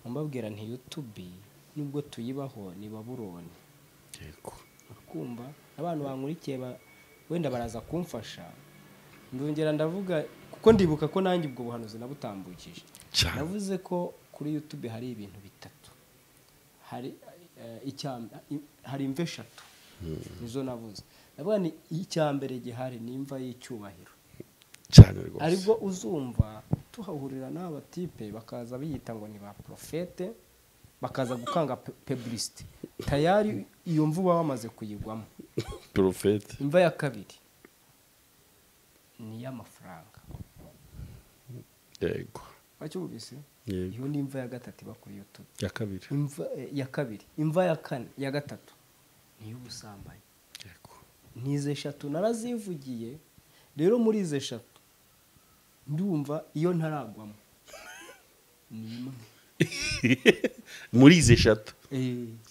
mbabwira nti YouTube nubwo tuyibaho ni Babuloni. Yego, kumva abantu bankurikiye wenda baraza kumfasha. Ndongera ndavuga kuko ndibuka ko nanjye ubwo buhanuzi nabutambukije. Navuze ko kuri YouTube hari ibintu bitatu. Hari hari imva eshatu. Nizo navuze. Ndavuga ni icyambere gihari ni imva y'icyubahiro. Cyane rwose. Aribwo uzumva tuhahurira n'aba type bakaza biyita ngo ni ba prophète, bakaza gukanga publicité. Tayari iyo mvuba bamaze kuyigwamo. Prophète. Imva ya kabiri ni y'amafaranga. Yego. Wacyumvise? Iyo ni imva ya gatatu iba kuri YouTube. Ya kabiri. Imva ya kabiri, imva ya kane, ya gatatu ni y'ubusambanyi. Yego. Nize eshatu narazivugiye. Rero muri ize eshatu ndumva iyo ntaragwamo ni imwe. Muri ize eshatu.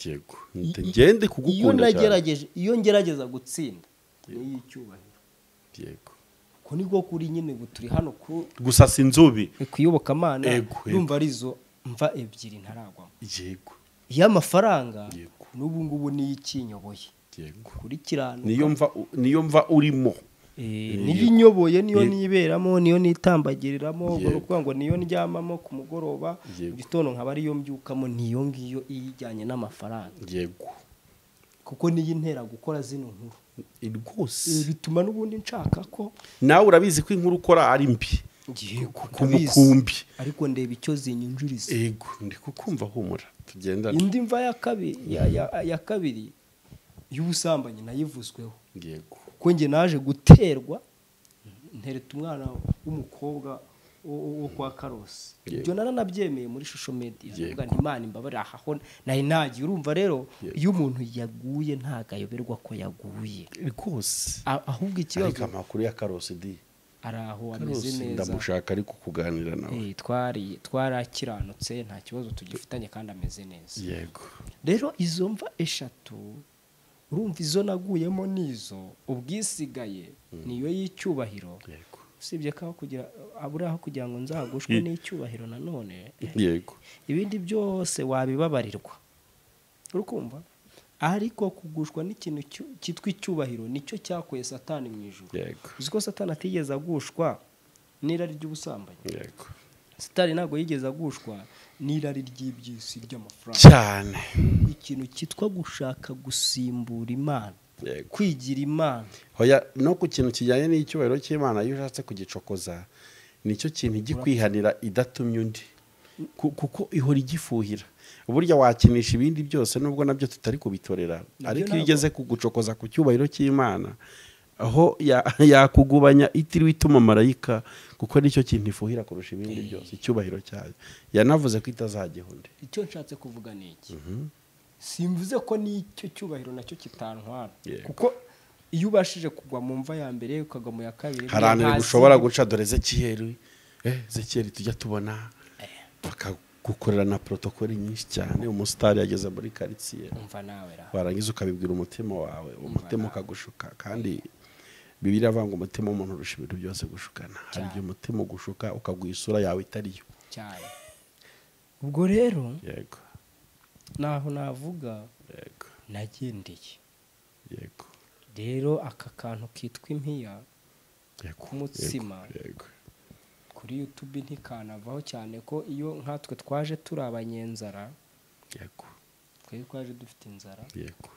Yego. Ngende kugukunda cyane. Iyo nagerageje, iyo ngerageza gutsinda ni y'icyubahiro. Yego. Ko nibwo kuri nyine buturi hano ku gusasa inzubi kuyoboka Imana, ndumva arizo mva ebyiri ntaragwamo. Yego. Y'amafaranga n'ubu ngubu ni ikinyoboye. Yego. Kurikirana niyo mva urimo. Niyo inyoboye, niyo niberamo, niyo nitambagiriramo, ubwo nukuvuga ngo niyo ndyamamo ku mugoroba, gitondo nkaba ariyo mbyukamo, niyo ngiyo ijyanye n'amafaranga. Yego. Kuko niyo intera gukora zino nkuru. Rwose bituma n'ubundi nshaka ko nawe urabizi ko inkuru ukora ari mbi. Ku mukumbi. Ariko ndeba icyo zinyinjiriza. Yego, ndi kukumva humura. Tugendana. Indi mva ya kabiri ya kabiri y'ubusambanyi nayivuzweho. Yego. Kuko nge naje guterwa ntereta umwana w'umukobwa wo kwa Karosi. Ibyo naranabyemeye muri social media. Ndavuga nti Imana imbabarira aho nari nagiye. Urumva rero iyo umuntu yaguye ntagayoberwa ko yaguye. Rwose. Ahubwo ikibazo ariko amakuru ya Karosi di araho ameze neza. Ndamushaka ariko kuganira nawe. Twarakiranutse nta kibazo tugifitanye kandi ameze neza. Yego. Rero izo mva eshatu urumva izo naguyemo nizo ubwisigaye niyo y'icyubahiro. Yego. Usibye ko kugira aburaho kugira ngo nzagushwe n'icyubahiro nanone. Yego. Ibindi byose wabibabarirwa. Urukumva? Ariko kugushwa n'ikintu cyitwa icyubahiro nicyo cyakuye Satani mu ijuru. Yego. Uzi ko Satani atigeze agushwa n'irari ry'ubusambanyi. Yego. Satani ntabwo yigeze agushwa n'irari ry'iby'isi ry'amafaranga. Cyane. Ikintu cyitwa gushaka gusimbura Imana. Yego. Kwigira Imana. Hoya no ku kintu kijyanye n'icyubahiro cy'Imana iyo ushatse kugicokoza nicyo kintu gikwihanira idatumye undi. Kuko ihora igifuhira. Burya wakinisha ibindi byose nubwo nabyo tutari kubitorera, ariko iyo ugeze kugucokoza ku cyubahiro cy'Imana aho yakugubanya itiriwe ituma marayika, kuko nicyo kintu ifuhira kurusha ibindi byose, icyubahiro cyayo. Yanavuze ko itazagiha undi. Icyo nshatse kuvuga ni iki? Simvuze ko n'icyo cyubahiro nacyo kitantwara, kuko iyo ubashije kugwa mu mva ya mbere ukagwa mu ya kabiri, hari ahantu ushobora guca. Dore Ezekiyeli, Ezekiyeli tujya tubona bakagukorera na protokoli nyinshi cyane, umusitari yageze muri quartier, warangiza ukabibwira umutima wawe, umutima ukagushuka. Kandi Bibiliya iravuga ngo umutima w'umuntu urusha ibintu byose gushukana. Hari igihe umutima ugushuka ukaguha isura yawe itariyo cyane. Ubwo rero yego naho navuga yego nagendeye. Yego. Rero aka kantu kitwa impiya k'umutsima yego kuri YouTube ntikanavaho cyane, ko iyo nkatwe twaje turi abanyenzara, yego twe twaje dufite inzara, yego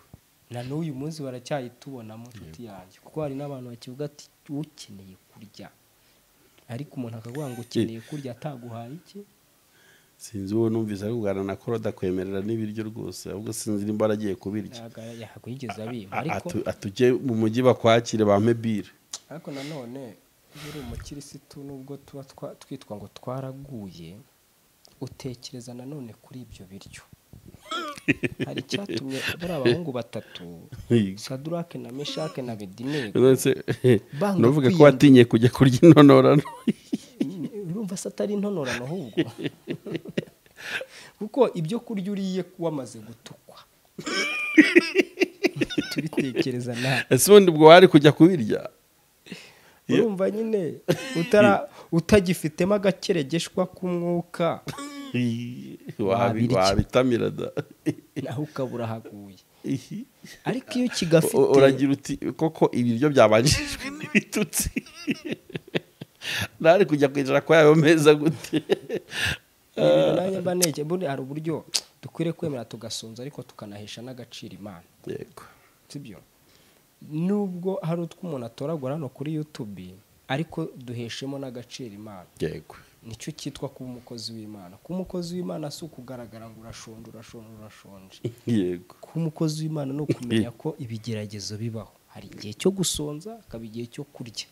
na n'uyu munsi baracyayitubonamo nshuti yanjye, kuko hari n'abantu bakivuga ati ukeneye kurya, ariko umuntu akavuga ngo ukeneye kurya ataguhaye iki. Sinzi uwo numvise ari kuganira na Koroda kwemerera n'ibiryo rwose, ahubwo sinzi nimba aragiye kubirya. Ntabwo yigeze abimpa, ariko atujye mu mujyi bakwakire bampe bire. Ariko nanone iyo uri umukirisitu nubwo tuba twitwa ngo twaraguye, utekereza nanone kuri ibyo biryo. Hari icyatumye bari abahungu batatu, Sadurake na Meshake na Abedinego, nuvuga ko watinye kujya kurya intonorano. Urumva se atari intonorano ahubwo, kuko ibyo kurya uriye wamaze gutukwa. Tubitekereza nawe. Ese ubundi ubwo wari kujya kubirya? Urumva nyine utagifitemo agakeregeshwa k'umwuka wabitamira da, naho ukabura haguye. Ariko iyo kigafite uragira uti koko ibiryo byabanjijwe n'ibitutsi, nari kujya kwicara kwa yayo meza gute? Nanjye mba neke mbone hari uburyo dukwiriye kwemera tugasonza, ariko tukanahesha n'agaciro Imana. Yego. Sibyo? Nubwo hari utwo umuntu atoragura hano kuri YouTube, ariko duheshemo n'agaciro Imana. Yego. Nicyo cyitwa kuba umukozi w'Imana. Kuba umukozi w'Imana si ukugaragara ngo urashonje urashonje urashonje. Yego. Kuba umukozi w'Imana ni ukumenya ko ibigeragezo bibaho. Hari igihe cyo gusonza, hakaba igihe cyo kurya.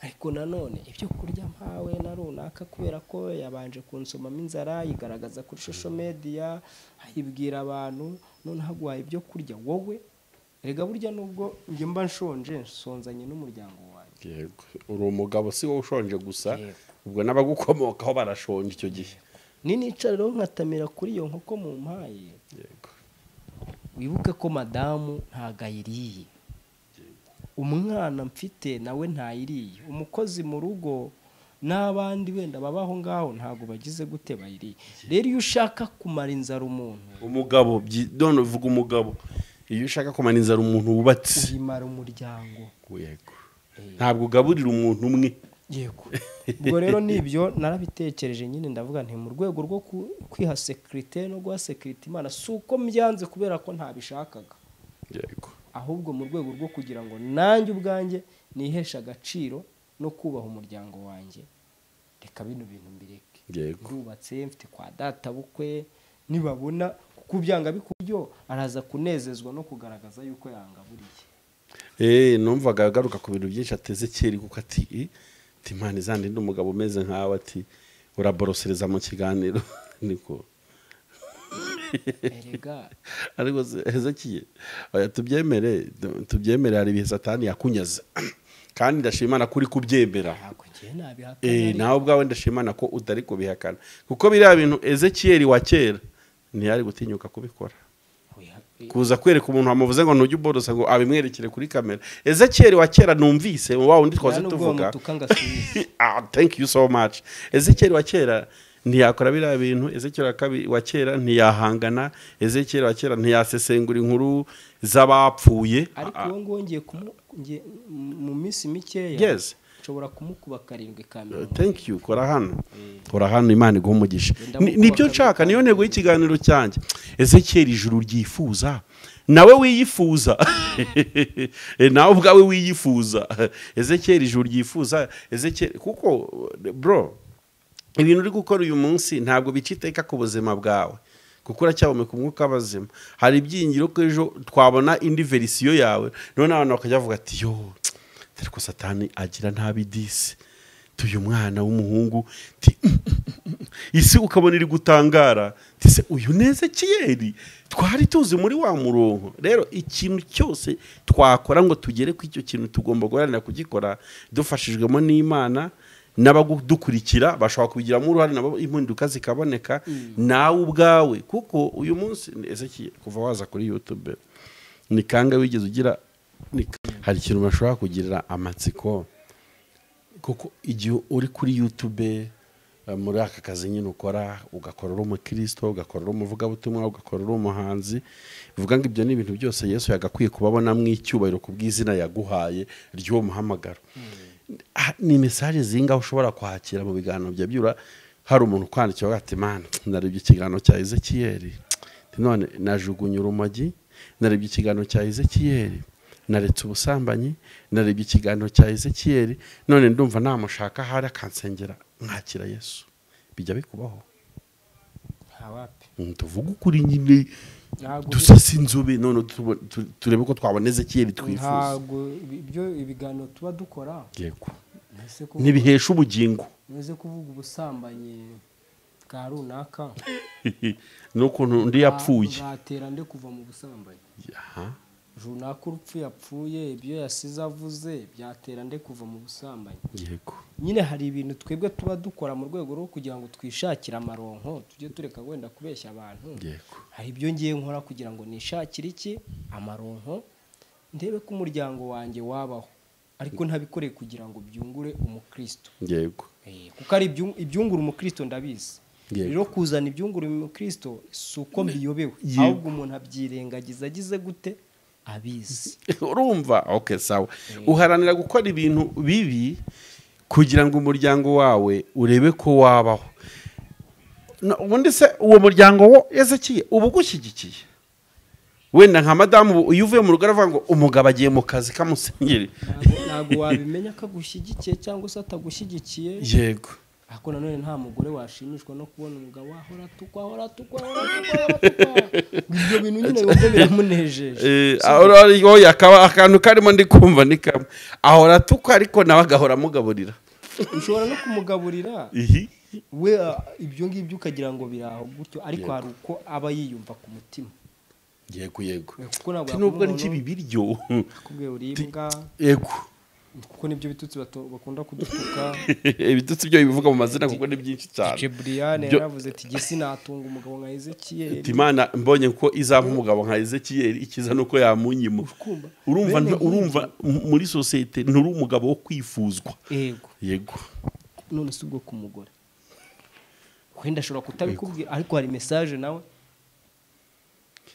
Ariko nanone ibyo kurya mpawe na runaka kubera ko yabanje kunsomamo inzara, yigaragaza kuri social media, ayibwira abantu, none haguhaye ibyo kurya wowe. Erega burya nubwo njye mba nshonje, nsonzanye n'umuryango wanjye. Yego. Uri umugabo si wowe ushonje gusa, ubwo n'abagukomokaho barashonje icyo gihe. Ni nicara rero nkatamira kuri iyo nkoko mu mpaye. Yego. Wibuke ko madamu ntagayiriye, umwana mfite nawe ntayiriye, umukozi mu rugo n'abandi wenda babaho ngaho ntago bagize gute bayiriye. Rero iyo ushaka kumara inzara umuntu, umugabo none uvuga umugabo Iyo ushaka kumara inzara umuntu wubatse, uyimara umuryango. Yego, ntabwo ugaburira umuntu umwe. Yego. Ubwo rero nibyo narabitekereje nyine, ndavuga nti mu rwego rwo kwiha sécurité no guha sécurité Imana, si uko mbyanze kubera ko ntabishakaga. Yego. Ahubwo mu rwego rwo kugira ngo nanjye ubwanjye niheshe agaciro no kubaha umuryango wanjye, reka bino bintu mbireke. Yego. Ndubatse, mfite kwa data bukwe, nibabona kuko byanga bikuryo araza kunezezwa no kugaragaza yuko yangaburiye. Numvaga agaruka ku bintu byinshi ateze kera, kuko ati Imana izandinde umugabo umeze nkawe, ati uraborosereza mu kiganiro niko. Erega ariko Ezekiel, oya tubyemere, hari ibihe Satani yakunyaze, kandi ndashima Imana kuri kubyemera. Ntabwo ngiye nabihakana. Nawe ubwawe ndashima Imana ko utari kubihakana, kuko biriya bintu Ezekiel wa kera ntiyari gutinyuka kubikora. Kuza kwereka umuntu wamuvuze ngo ntujye uborosa ngo abimwerekere kuri kamera. Ezekiel wa kera numvise wa wundi twaze tuvuga. Thank you so much. Ezekiel wa kera ntiyakora biriya bintu, Ezekiel wa kera ntiyahangana, Ezekiel wa kera ntiyasesengura inkuru z'abapfuye. Ariko uwo nguwo ngiye mu minsi mikeya. Yes. Nshobora kumukuba 7 kamera. Thank you. Kora hano. Kora hano, Imana iguhe umugisha. Nibyo nshaka, niyo ntego y'ikiganiro cyanjye. Ezekiel ijuru ryifuza, nawe wiyifuza. Nawe ubwawe wiyifuza. Ezekiel ijuru ryifuza, Ezekiel, kuko bro, ibintu uri gukora uyu munsi ntabwo bica iteka ku buzima bwawe, kuko uracyahumeka umwuka w'abazima. Hari ibyingiro ko ejo twabona indi verisiyo yawe, none abantu bakajya bavuga ati yo, ariko Satani agira ntabi disi, tuyu mwana w'umuhungu isi ukabona iri gutangara, tise uyu Ezekiel twari tuzi muri wa murongo. Rero ikintu cyose twakora ngo tugere ku icyo kintu tugomba guharanira kugikora dufashijwemo n'Imana, n'abadukurikira bashobora kubigiramo uruhare, nabo impinduka zikaboneka, nawe ubwawe. Kuko uyu munsi Ezekiel, kuva waza kuri YouTube ni kanga wigeze ugira, hari ikintu bashobora kugirira amatsiko, kuko igihe uri kuri YouTube muri aka kazi nyine ukora, ugakora uri umukristo, ugakora uri umuvugabutumwa, ugakora uri umuhanzi, bivuga ngo ibyo ni ibintu byose Yesu yagakwiye kubabona mu icyubahiro ku bw'izina yaguhaye ry'uwo muhamagaro. Ni message zingaho ushobora kwakira mu biganiro bya byura, hari umuntu kwandikira ati man, narebye ikiganiro cya Ezekiel, none najugunye urumogi, narebye ikiganiro cya Ezekiel, naretse ubusambanyi, narebye ikiganiro cya Ezekiel, none ndumva namushaka hari akansengera nkakira Yesu. Bijya bikubaho? Ntawapi. Tuvuga ukuri nyine, dusasa inzobe, none turebe ko twabona Ezekiel twifuza. Ntabwo ibyo ibiganiro tuba dukora. Yego. Ntibihesha ubugingo. Neze kuvuga ubusambanyi bwa runaka. Nukuntu undi yapfuye. Batera nde kuva mu busambanyi. Runaka urupfu yapfuye, ibyo yasize avuze byatera nde kuva mu busambanyi. Yego. Nyine hari ibintu twebwe tuba dukora mu rwego rwo kugira ngo twishakire amaronko, tujye tureka wenda kubeshya abantu. Yego. Hari ibyo ngiye nkora kugira ngo nishakire iki amaronko, ndebe ko umuryango wanjye wabaho, ariko ntabikoreye kugira ngo byungure umukristo. Yego. Kuko ari ibyungura umukristo ndabizi. Rero kuzana ibyungura umukristo si uko mbiyobewe, ahubwo umuntu abyirengagiza agize gute abizi. Urumva? Okay, sawa. Uharanira gukora ibintu bibi kugira ngo umuryango wawe urebe ko wabaho. Ubundi se uwo muryango wo Ezekiel uba ugushyigikiye? Wenda nka madamu iyo uvuye mu rugo aravuga ngo umugabo agiye mu kazi kamusengere. Ntabwo wabimenya ko agushyigikiye cyangwa se atagushyigikiye. Yego. Ariko nanone nta mugore washimishwa no kubona umugabo ahora atukwa, ahora atukwa, ahora atukwa. Ibyo bintu nyine yumva biramunejeje. Oya, akantu karimo ndi kumva ni kamwe. Ahora atukwa ariko nawe agahora amugaburira. Ushobora no kumugaburira. We ibyo ngibyo ukagira ngo biraho gutyo, ariko hari uko aba yiyumva ku mutima. Yego yego. Nubwo nkibi biryo. Akubwiye uribwa. Yego. Kuko nibyo bitutsi bakunda kudutuka. Ibitutsi byo bivuga mu mazina kuko ni byinshi cyane. Jibriyane yaravuze ati gisi natunga umugabo nka Ezekiel. Ati Imana mbonye ko izampa umugabo nka Ezekiel, ikiza nuko yamunyima. Urumva muri societe nturi umugabo wo kwifuzwa. Yego. Yego. None si ubwo kumugore. Wenda ashobora kutabikubwira ariko hari message nawe.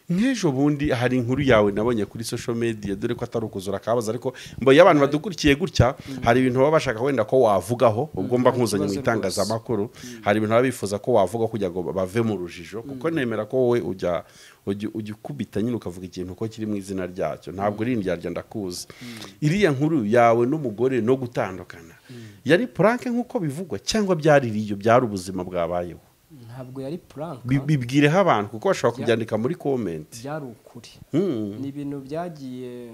Nk'ejo bundi hari inkuru yawe nabonye kuri social media, dore ko atari ukuzura akabaza, ariko mbo iyo abantu badukurikiye gutya hari ibintu baba bashaka wenda ko wavugaho, ubwo mba nkuzanye mu itangazamakuru, hari ibintu baba bifuza ko wavuga kugira ngo bave mu rujijo, kuko nemera ko wowe ujya ukubita nyine ukavuga ikintu ko kiri mu izina ryacyo, ntabwo uri indyarya ndakuzi. Iriya nkuru yawe n'umugore no gutandukana yari prank nk'uko bivugwa cyangwa byari iriyo, byari ubuzima bwabayeho? Ntabwo yari prank. Bibwireho abantu kuko bashobora kubyandika muri comment. Byari ukuri. Ni ibintu byagiye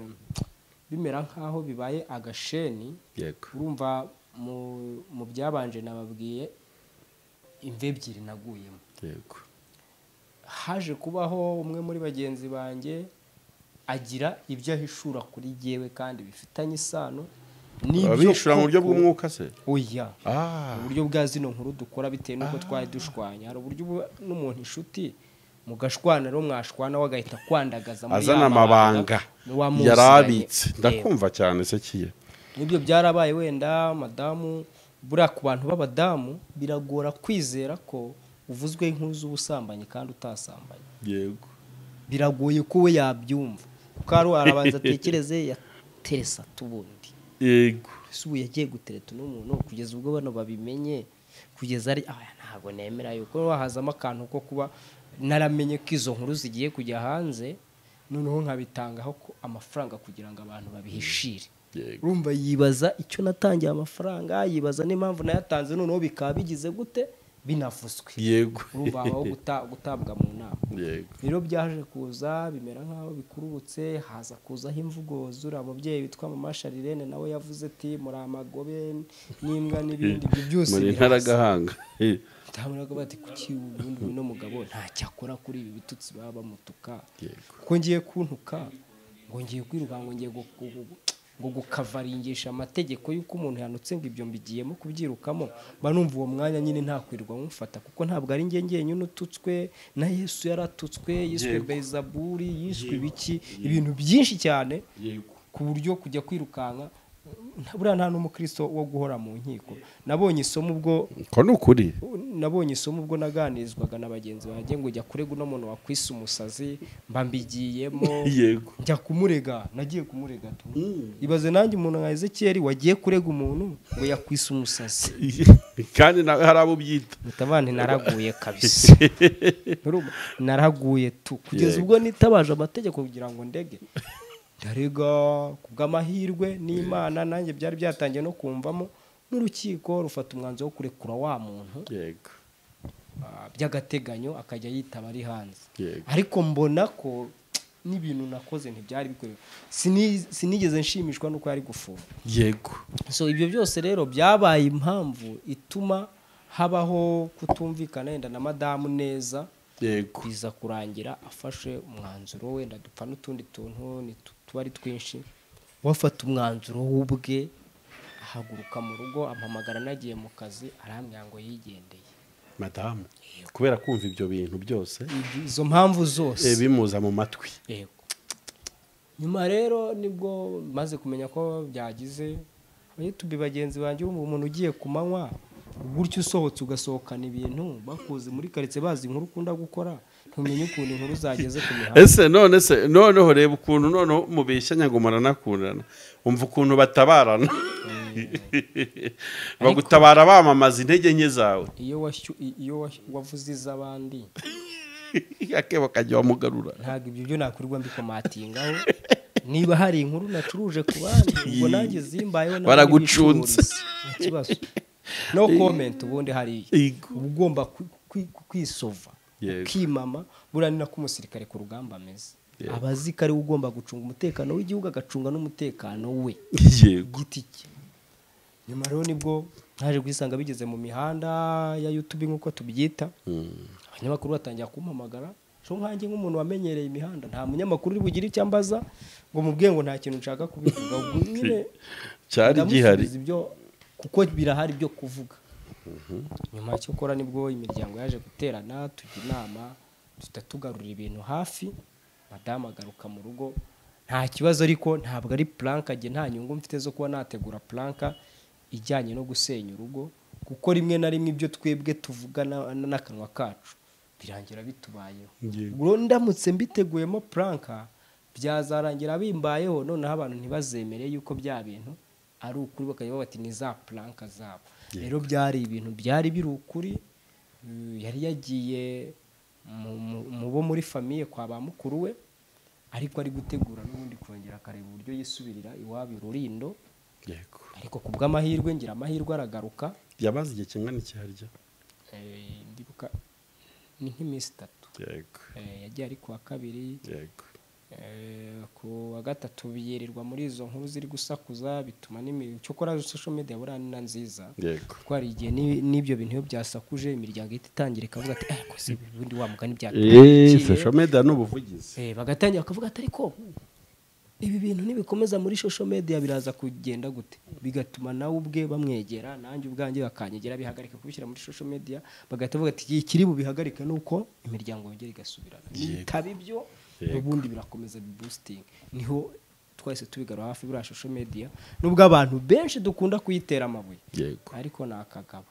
bimera nkaho bibaye agasheni. Yego. Urumva mu byabanje nababwiye imve ebyiri naguyemo. Yego. Haje kubaho umwe muri bagenzi banjye agira ibyo ahishura kuri jewe kandi bifitanye isano n'ibyo mu buryo bw'umwuka se? Oya. Uburyo bwa zino nkuru dukora bitewe nuko twari dushwanya. Hari uburyo n'umuntu inshuti mugashwana rero mwashwana wagahita kwandagaza muri azana amabanga yarabitse. Ndakumva cyane se kiye. Nibyo byarabaye wenda madamu, buriya ku bantu b'abadamu biragora kwizera ko uvuzwe inkuru z'ubusambanyi kandi utasambanye. Yego. Biragoye ko we yabyumva. Kuko ari arabanza atekereze yateresa tubundi. Yego. Ese ubu yagiye gutereta n'umuntu kugeza ubwo bano babimenye, kugeza ari ntabwo nemera yuko wahazamo akantu ko kuba naramenye ko izo nkuru zigiye kujya hanze, noneho nkabitangaho amafaranga kugira ngo abantu babihishire. Urumva yibaza icyo natangiye amafaranga, yibaza n'impamvu nayatanze, noneho bikaba bigize gute binavuzwe. Yego. Urumva aho gutabwa mu nama. Yego. Rero byaje kuza bimera nkaho bikurubutse, haza kuzaho imvugo zura mubyeyi witwa Mama Sharirene nawe yavuze ati muri amagobe n'imbwa n'ibindi ibyo byose muri ntaragahanga. Ndabona bati kuki ubundi no mugabo ntacyo akora kuri ibi bitutsi baba bamutuka. Yego. Kuko ngiye kuntuka ngo ngiye kwiruka ngo ngiye ngo gukavaringisha amategeko yuko umuntu yanutse ngo ibyo mbigiyemo kubyirukamo, mba numva uwo mwanya nyine ntakwirwa mufata, kuko ntabwo ari nge ngenyine ututswe, na Yesu yaratutswe, yiswe Beelzebuli, yiswe ibiki, ibintu byinshi cyane, ku buryo kujya kwirukanka buriya nta n'umukristo wo guhora mu nkiko. Nabonye isomo ubwo ko nukuri, nabonye isomo ubwo naganirizwaga na bagenzi banjye ngo jya kurega uno muntu wakwise umusazi, mba mbigiyemo. Yego. Njya kumurega, nagiye kumurega tu. Ibaze nanjye umuntu nka Ezekiel wagiye kurega umuntu ngo yakwise umusazi. Kandi nawe hari abo byita. Mutabane naraguye kabisa. Naraguye tu kugeza ubwo nitabaje amategeko kugira ngo ndege. Ndarega kubw'amahirwe n'Imana nanjye byari byatangiye no kumvamo, n'urukiko rufata umwanzuro wo kurekura wa muntu. Yego. By'agateganyo akajya yitaba ari hanze. Ariko mbona ko n'ibintu nakoze ntibyari bikwiye. Sinigeze nshimishwa nuko yari gufunga. Yego. So ibyo byose rero byabaye impamvu ituma habaho kutumvikana yenda na madamu neza. Yego. Biza kurangira afashe umwanzuro wenda dupfa n'utundi tuntu ni tuba ari twinshi, wafata umwanzuro w'ubwe ahaguruka mu rugo ampamagara nagiye mu kazi arambwira ngo yigendeye. Madamu kubera kumva ibyo bintu byose, izo mpamvu zose bimuza mu matwi. Yego. Nyuma rero nibwo maze kumenya ko byagize YouTube bagenzi banjye, umuntu ugiye kumanywa gutyo usohotse ugasohokana ibintu bakuze muri quartier bazi inkuru ukunda gukora, ntumenye ukuntu inkuru zageze ku mihanda. Ese none se noneho reba ukuntu noneho mubeshyanya ngo muranakundana, umva ukuntu batabarana. Bagutabara bamamaza intege nke zawe. Iyo wavuze iz'abandi akebo kajya wamugarura. Ntabwo ibyo byo nakurirwa mbikomatingaho. Niba hari inkuru nacuruje ku bandi ubwo nanjye zimbayeho baragucunze ikibazo. No comment ubundi hari ugomba kwisova ukimama, buriya ni nako umusirikare ku rugamba ameze. Abazi ko ari ugomba gucunga umutekano w'igihugu agacunga n'umutekano we giti cye. Nyuma rero nibwo naje kwisanga bigeze mu mihanda ya YouTube nk'uko tubyita, abanyamakuru batangira kumpamagara. So nkanjye nk'umuntu wamenyereye imihanda nta munyamakuru uri bugire icyo ambaza ngo mubwiye ngo nta kintu nshaka kubivuga, ubwo nyine cyari gihari ibyo kuko birahari byo kuvuga. Nyuma cyo kora nibwo imiryango yaje guterana tujya inama tutatugarurira ibintu hafi, madamu agaruka mu rugo nta kibazo, ariko ntabwo ari planka nge nta nyungu mfite zo kuba nategura planka ijyanye no gusenya urugo, kuko rimwe na rimwe ibyo twebwe tuvuga n'akanwa kacu Birangira bitubayeho. Ubwo ndamutse mbiteguyemo prank byazarangira bimbayeho, noneho abantu ntibazemere yuko bya bintu ari ukuri, bakajya bati ni za prank zabo. Rero byari ibintu byari biri ukuri. Yari yagiye mu bo muri famille kwa ba mukuru we, ariko ari gutegura n'ubundi kongera akareba uburyo yisubirira iwabo Rurindo. Yego. Ariko kubw'amahirwe ngira amahirwe aragaruka. Yabaze igihe kingana iki harya? Ndibuka ni nk'iminsi 3. Yego. Yagiye ari kuwa 2. Yego. Ku wa 3 biyirirwa muri izo nkuru ziri gusakuza, bituma cyokora social media buriya ni na nziza. Yego. Kuko hari igihe n'ibyo bintu iyo byasakuje imiryango ihita itangira ikavuga ati ko se ubundi wa mugani byatangiriye. Social media ni ubuvugizi. Bagatangira bakavuga ati ariko ibi bintu nibikomeza muri social media biraza kugenda gute, bigatuma nawe ubwe bamwegera, nanjye ubwanjye bakanyegera, bihagarika kubishyira muri social media, bagahita bavuga ati ikiri bubihagarike nuko imiryango yongera igasubirana. Bitaba ibyo ubundi birakomeza boosting. Niho twese tubigarura hafi buriya social media, nubwo abantu benshi dukunda kuyitera amabuye. Yego. Ariko ni akagabo.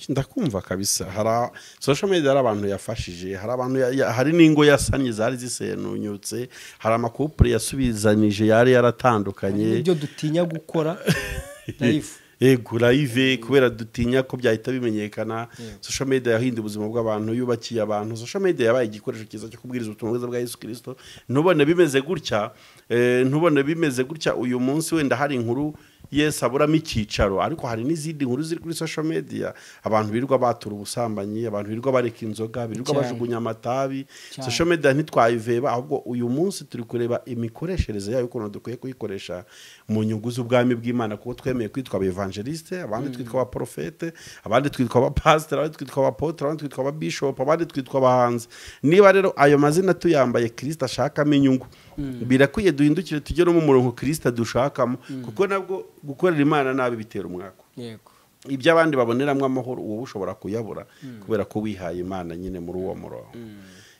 Ndakumva kabisa. Hari social media hari abantu yafashije, hari abantu hari n'ingo yasanye zari zisenunyutse, hari amakupure yasubizanije yari yaratandukanye. Ibyo dutinya gukora live. Yego, live kubera dutinya ko byahita bimenyekana. Social media yahinduye ubuzima bw'abantu, yubakiye abantu. Social media yabaye igikoresho cyiza cyo kubwiriza ubutumwa bwiza bwa Yesu Kristo. Ntubone bimeze gutya, ntubone bimeze gutya uyu munsi wenda hari inkuru Yesu aburamo icyicaro, ariko hari n'izindi nkuru ziri kuri social media, abantu birirwa batura ubusambanyi, abantu birirwa bareka inzoga, birirwa bajugunya amatabi. Social media ntitwayiveba, ahubwo uyu munsi turi kureba imikoreshereze yayo, ukuntu dukwiye kuyikoresha mu nyungu z'ubwami bw'Imana, kuko twemeye kwitwa abevangeliste, abandi twitwa abaprofete, abandi twitwa abapasiteri, abandi twitwa abapotre, abandi twitwa ababishop, abandi twitwa abahanzi. Niba rero ayo mazina tuyambaye Kristo ashakamo inyungu, birakwiye duhindukire tujye no mu murongo Kristo dushakamo, kuko nabwo gukorera Imana nabi bitera umwako. Yego. Ibyo abandi baboneramwe amahoro uwo ushobora kuyabura kubera ko wihaye Imana nyine muri uwo murongo.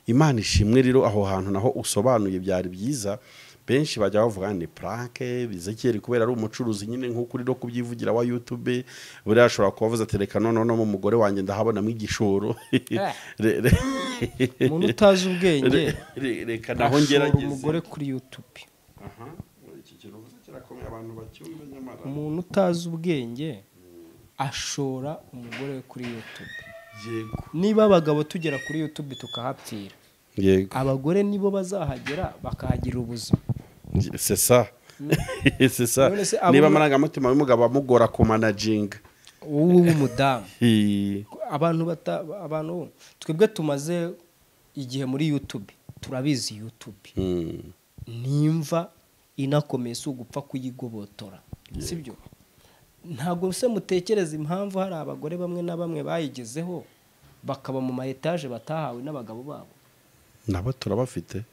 Imana ishimwe rero aho hantu naho usobanuye byari byiza. Benshi bajya bavuga ni prank Ezekiel kubera ari umucuruzi nyine nk'uko uri no kubyivugira wa YouTube, buriya ashobora kubavuza ati reka none no mu mugore wanjye ndahabona mu igishoro. Umuntu utazi ubwenge reka naho ngerageze umugore kuri YouTube. Aha, iki kintu uvuze kirakomeye abantu bacyumva nyamara. Umuntu utazi ubwenge ashora umugore kuri YouTube. Yego. Niba abagabo tugera kuri YouTube tukahapfira, yego, abagore nibo bazahagera bakahagira ubuzima. C'est ça. C'est ça. Niba amarangamutima y'umugabo amugora ku managing uwo w'umudamu. Abantu abantu twebwe tumaze igihe muri YouTube, turabizi YouTube. Nimva inakomeye si ugupfa kuyigobotora. Sibyo? Ntabwo se mutekereza impamvu hari abagore bamwe na bamwe bayigezeho bakaba mu ma etage batahawe n'abagabo babo? Nabo turabafite.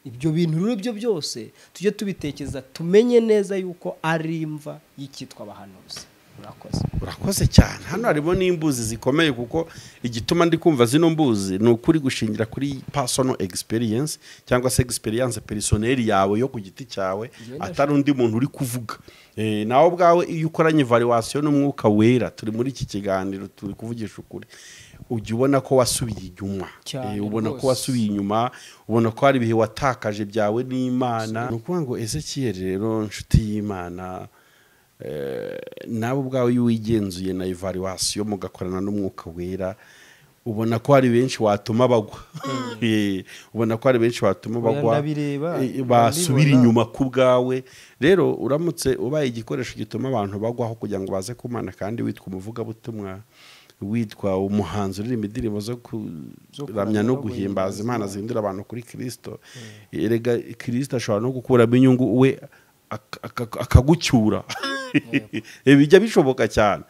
Ibyo bintu rero byo byose tujye tubitekereza, tumenye neza yuko ari imva y'ikitwa abahanuzi. Urakoze. Urakoze cyane. Hano harimo n'imbuzi zikomeye, kuko igituma ndi kumva zino mbuzi ni ukuri gushingira kuri personal experience cyangwa se experience personnelle yawe yo ku giti cyawe, atari undi muntu uri kuvuga. Nawe ubwawe iyo ukoranye evaluation n'umwuka wera, turi muri iki kiganiro turi kuvugisha ukuri, ujya ubona ko wasubiye inyuma. Ubona ko wasubiye inyuma, ubona ko hari ibihe watakaje byawe n'Imana. Ni ukuvuga ngo Ezekiel rero nshuti y'Imana, nawe ubwawe iyo wigenzuye na evaluation mugakorana n'umwuka wera, ubona ko hari benshi watuma bagwa. Ubona ko hari benshi watuma bagwa, basubira inyuma ku bwawe. Rero uramutse ubaye igikoresho gituma abantu bagwaho kugira ngo baze kumana, kandi witwa umuvugabutumwa, witwa umuhanzi uririmba indirimbo zo kuramya no guhimbaza Imana zihindura abantu kuri Kristo, erega Kristo ashobora no gukuramo inyungu we akagucyura. Bijya bishoboka cyane.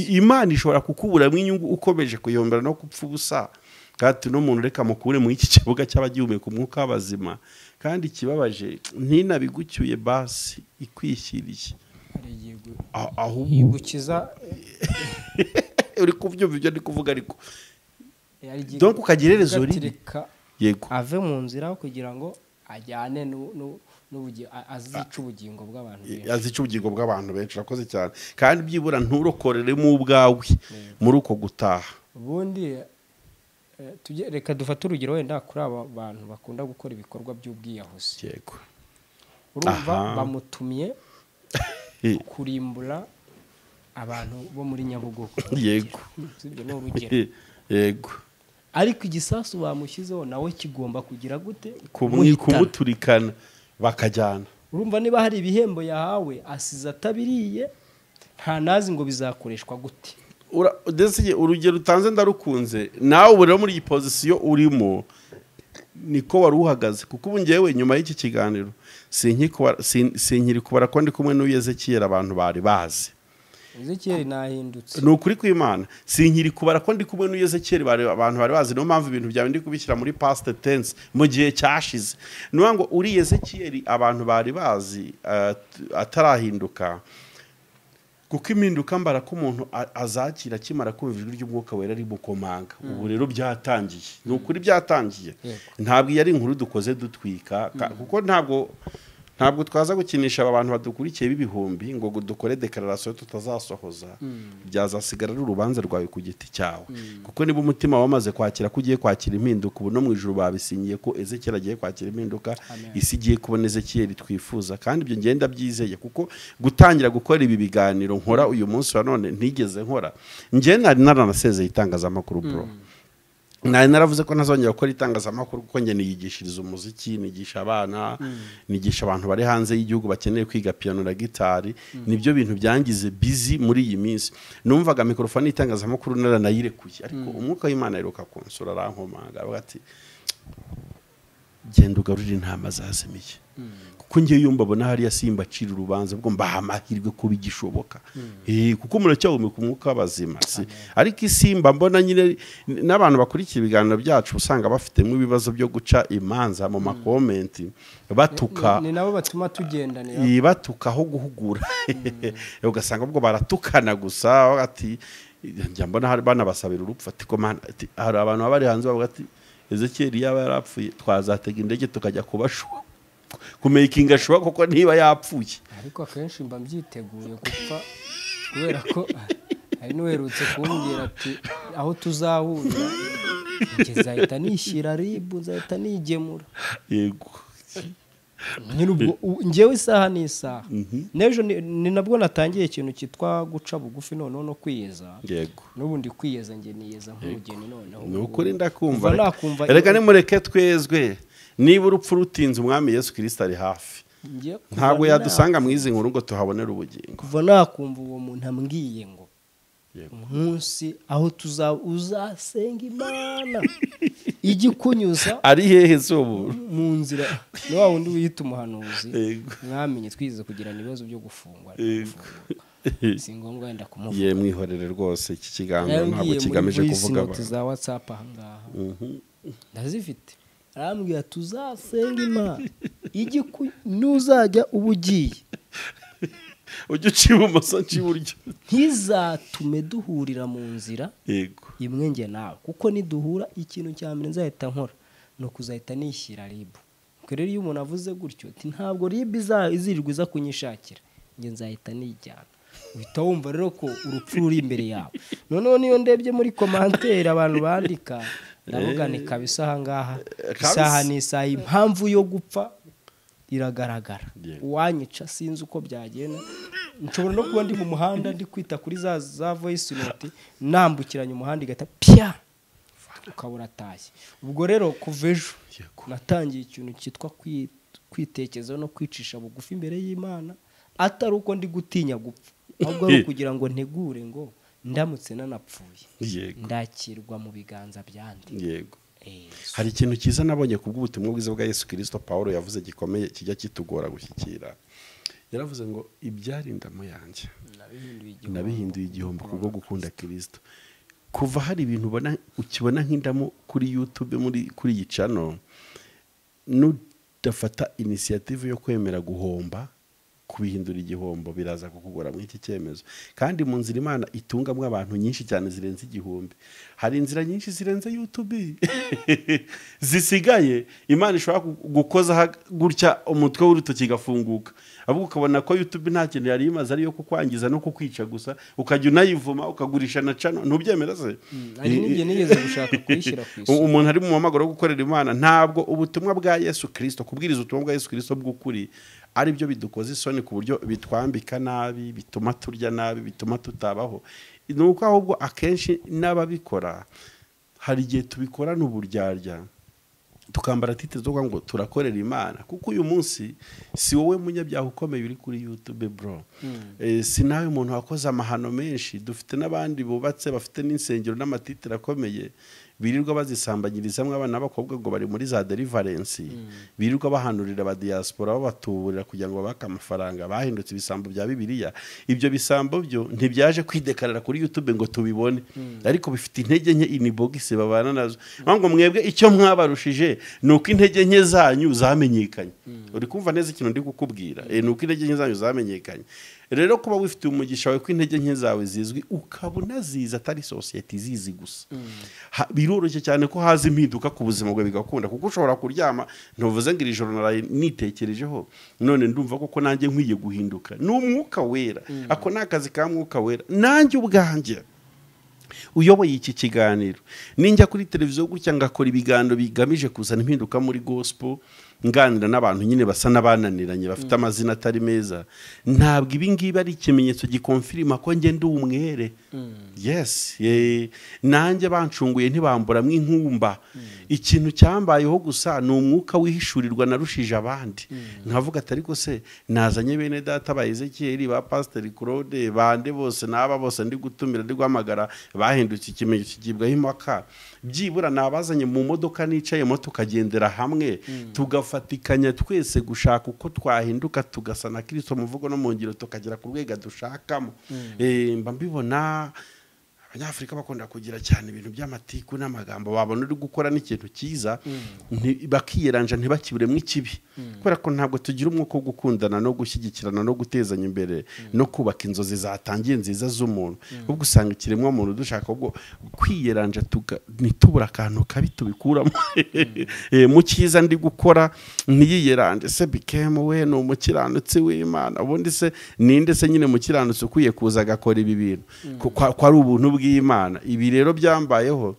Imana ishobora kukuburamo inyungu ukomeje kuyombera no kupfa ubusa. Kandi n'umuntu reka mukure mu iki kibuga cy'abagihumeka umwuka w'abazima, kandi ikibabaje ntinabigucyuye basi ikwishyiriye ahubwo gukiza. Uri kubyumva ibyo ndi kuvuga, ariko donc ukagira iherezo ribi. Yego, ave mu nzira kugira ngo ajyane azica ubugingo bw'abantu benshi. Azica ubugingo bw'abantu benshi. Urakoze cyane. Kandi byibura nturokoreremo ubwawe muri uko gutaha. Ubundi reka dufate urugero wenda kuri aba bantu bakunda gukora ibikorwa by'ubwiyahuzi. Yego. Urumva bamutumye kurimbura abantu bo muri Nyabugogo. Yego. Sibyo, ni urugero. Yego. Ariko igisasu bamushyizeho nawe kigomba kugira gute? Kumuturikana bakajyana. Urumva niba hari ibihembo yahawe asize atabiriye, nta nazi ngo bizakoreshwa gute. Urugero utanze ndarukunze, nawe ubu rero muri iyi pozisiyo urimo niko wari uhagaze, kuko ubu ngewe nyuma y'iki kiganiro sinkiri kubara ko ndi kumwe n'uyu abantu bari bazi. Ezekiyeli nahindutse. Ni ukuri kw'Imana, sinkiri kubara ko ndi kumwe n'uyu Ezekiyeli abantu bari bazi. Niyo mpamvu ibintu byawe ndi kubishyira muri past tense, mu gihe cyashize. Ni ngo uri Ezekiyeli abantu bari bazi atarahinduka, kuko impinduka mbara ko umuntu azakira akimara kumva ijwi ry'umwuka wera ari mukomanga. Ubu rero byatangiye, ni ukuri byatangiye. Ntabwo iyo ari inkuru dukoze dutwika, kuko ntabwo twaza gukinisha aba bantu badukurikiye b'ibihumbi ngo dukore declaration tutazasohoza. Byazasigara ari urubanza rwawe ku giti cyawe, kuko niba umutima wamaze kwakira ko ugiye kwakira impinduka, ubu no mu ijuru babisinyiye ko Ezekiyeli agiye kwakira impinduka, isi igiye kubona Ezekiyeli twifuza. Kandi ibyo ngenda byizeye, kuko gutangira gukora ibi biganiro nkora uyu munsi wa none ntigeze nkora. Njye nari naranasezeye itangazamakuru bro. Nari naravuze ko ntazongera gukora itangazamakuru, kuko njye niyigishiriza umuziki, nigisha abana, nigisha abantu bari hanze y'igihugu bakeneye kwiga piano na gitari. Nibyo bintu byangize busy muri iyi minsi. Numvaga mikrofone y'itangazamakuru naranayirekuye, ariko umwuka w'Imana aheruka kunsura arankomanga avuga ati genda ugarurire intama zazimiye. Kuko ngiye yumva abona hariya simba acira urubanza, ubwo mbaha amahirwe ko bigishoboka. Kuko muracyahumeka umwuka w'abazima. Ariko isimba mbona nyine n'abantu bakurikiye ibiganiro byacu usanga bafitemo ibibazo byo guca imanza mu makomenti, batuka. Ni nabo batuma tugendanira. Batuka aho guhugura. Ugasanga ubwo baratukana gusa, ati njya mbona hari banabasabira urupfu, ati ko hari abantu bari hanze bavuga ati Ezekiyeli yaba yarapfuye twazatega indege tukajya kubashuka kumakinga shuwa, kuko niba yapfuye. Ariko akenshi mba mbyiteguye gupfa, kubera ko hari n'uherutse kumbwira ati aho tuzahurira nzahita nishyira ribu, nzahita nigemura. Yego. Njyewe isaha n'isaha n'ejo ni nabwo natangiye ikintu cyitwa guca bugufi noneho no kwiyeza. Yego. N'ubundi kwiyeza njye niyeza nk'umugeni noneho. Ni ukuri ndakumva. Reka nimureke twezwe. Niba urupfu rutinze umwami Yesu Kristo ari hafi, ntabwo yadusanga mu izi nkuru ngo tuhabonere ubugingo. Kuva nakumva uwo muntu ambwiye ngo umunsi aho uzasenga Imana igikunyuza ari hehe se ubu mu nzira, ni wa wundi wiyita umuhanuzi mwamenye twize kugirana ibibazo byo gufungwa. Si ngombwa wenda kumuvuga. Ye mwihorere rwose, iki kiganiro ntabwo kigamije kuvuga abantu. Za WhatsApp aha ngaha ndazifite. Arambwira tuzasenga Imana nuzajya uba ugiye ujye uca ibumoso nca iburyo, ntizatume duhurira mu nzira imwe njye nawe, kuko niduhura ikintu cya mbere nzahita nkora ni ukuzahita nishyira ribu. Rero iyo umuntu avuze gutyo ati ntabwo ribu izirirwa iza kunyishakira, njye nzahita nijyana. Uhita wumva rero ko urupfu ruri imbere yawe. Noneho niyo ndebye muri komantere abantu bandika, ndavuga ni kabisa aha ngaha isaha n'isaha impamvu yo gupfa iragaragara. Uwanyica sinzi uko byagenda, nshobora no kuba ndi mu muhanda ndi kwita kuri za voice note, nambukiranya umuhanda igahita pya ukabura atashye. Ubwo rero kuva ejo natangiye ikintu cyitwa kwitekerezaho no kwicisha bugufi imbere y'Imana, atari uko ndi gutinya gupfa, ahubwo ari kugira ngo ntegure ngo ndamutse nanapfuye ndakirwa mu biganza byandi. Yego. Hari ikintu cyiza nabonye ku bw'ubutumwa bwiza bwa Yesu Kristo Paulo yavuze gikomeye kijya kitugora gushyikira. Yaravuze ngo ibyarindamo yanjye nabihinduye igihombo kubwo gukunda Kristo. Kuva hari ibintu ubona ukibona nk'indamo kuri YouTube muri kuri iyi channel, nudafata initiative yo kwemera guhomba kubihindura igihombo biraza kukugora muri iki cyemezo. Kandi mu nzira Imana itungamwe abantu nyinshi cyane zirenze igihumbi, hari inzira nyinshi zirenze YouTube zisigaye Imana ishobora gukoza gutya umutwe w'urutoki gafunguka. Ahubwo ukabona ko YouTube nta kintu yari imaze ari yo kukwangiza no kukwica gusa, ukajya unayivuma ukagurisha na channel, ntubyemera se? Ari nibyo nigeze gushaka kuyishyira ku isoko. Umuntu ari mu muhamagaro wo gukorera Imana, ntabwo ubutumwa bwa Yesu Kristo, kubwiriza ubutumwa bwa Yesu Kristo bw'ukuri ari byo bidukoza isoni ku buryo bitwambika nabi, bituma turya nabi, bituma tutabaho. Ni uko ahubwo akenshi n'ababikora hari igihe tubikorana uburyarya, tukambara titre zo kuvuga ngo turakorera Imana. Kuko uyu munsi si wowe munyabyaha ukomeye uri kuri YouTube bro, si nawe umuntu wakoze amahano menshi, dufite n'abandi bubatse bafite n'insengero n'amatitire akomeye birirwa bazisambanyirizamo abana b'abakobwa ngo bari muri za deliverance, birirwa bahanurira aba diaspora babatuburira kugira ngo babake amafaranga, bahindutse ibisambo bya Bibiliya. Ibyo bisambo byo ntibyaje kwidekarara kuri YouTube ngo tubibone, ariko bifite intege nke inbox babana nazo. Ngo mwebwe icyo mwabarushije ni uko intege nke zanyu zamenyekanye. Uri kumva neza ikintu ndi kukubwira? Ni uko intege nke zanyu zamenyekanye. Rero kuba wifitiye umugisha wawe ko intege nke zawe zizwi, ukabona ziza atari society zizi gusa, biroroshye cyane ko haza impinduka ku buzima bwawe bigakunda. Kuko ushobora kuryama ntuvuze ngo iri joro naraye nitekerejeho none ndumva koko nanjye nkwiye guhinduka. Ni umwuka wera, ako ni akazi ka mwuka wera. Nanjye ubwanjye uyoboye iki kiganiro, ninjya kuri televiziyo gutya ngakora ibiganiro bigamije kuzana impinduka muri gospel, nganira n'abantu nyine basa n'abananiranye bafite amazina atari meza, ntabwo ibi ngibi ari ikimenyetso gikonfirima ko njye ndi umwere. Yes, nanjye bancunguye ntibamburamwo inkumba. Ikintu cyambayeho gusa ni umwuka wihishurirwa narushije abandi. Nkavuga ati ariko se nazanye bene data ba Ezekiel, ba Pastor Claude, bande bose n'aba bose ndi gutumira ndi guhamagara bahindutse ikimenyetso kigibwaho impaka, byibura nabazanye mu modoka nicayemo tukagendera hamwe, tugafatikanya twese gushaka uko twahinduka tugasa na Kristo mu mvugo no mu ngiro, tukagera ku rwego dushakamo. Mba mbibona Abanyafurika bakunda kugira cyane ibintu by'amatiku n'amagambo, babona uri gukora n'ikintu cyiza bakiyeranja ntibakiburemo ikibi, kubera ko ntabwo tugira umwuka wo gukundana no gushyigikirana no gutezanya imbere no kubaka inzozi zatangiye nziza z'umuntu. Ubwo usanga ikiremwa muntu dushaka ubwo kwiyeranja ntitubura akantu kabi tubikuramo. Mu cyiza ndi gukora ntiyiyeranje, se bikemu we ni umukiranutsi w'Imana, ubundi se ninde se nyine mukiranutsi ukwiye kuza agakora ibi bintu ko ari ubuntu bw'Imana. Ibi rero byambayeho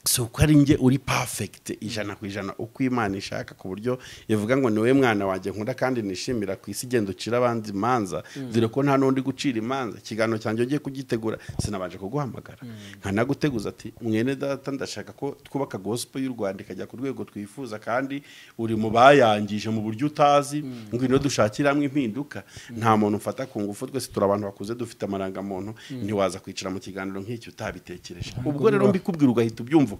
si uko ari njye uri perfect 100% uko Imana ishaka, ku buryo ivuga ngo niwe mwana wanjye nkunda kandi nishimira ku isi, genda ucira abandi imanza, dore ko nta n'undi gucira imanza. Ikiganiro cyanjye ngiye kugitegura sinabanje kuguhamagara, nkanaguteguza ati mwene data ndashaka ko twubaka gospel y'u Rwanda ikajya ku rwego twifuza, kandi uri mu bayangije mu buryo utazi, ngwino dushakira hamwe impinduka. Nta muntu mfata ku ngufu, twese turi abantu bakuze dufite amarangamuntu, ntiwaza kwicara mu kiganiro nk'iki utabitekereje. Ubwo rero mbikubwira ugahita ubyumva,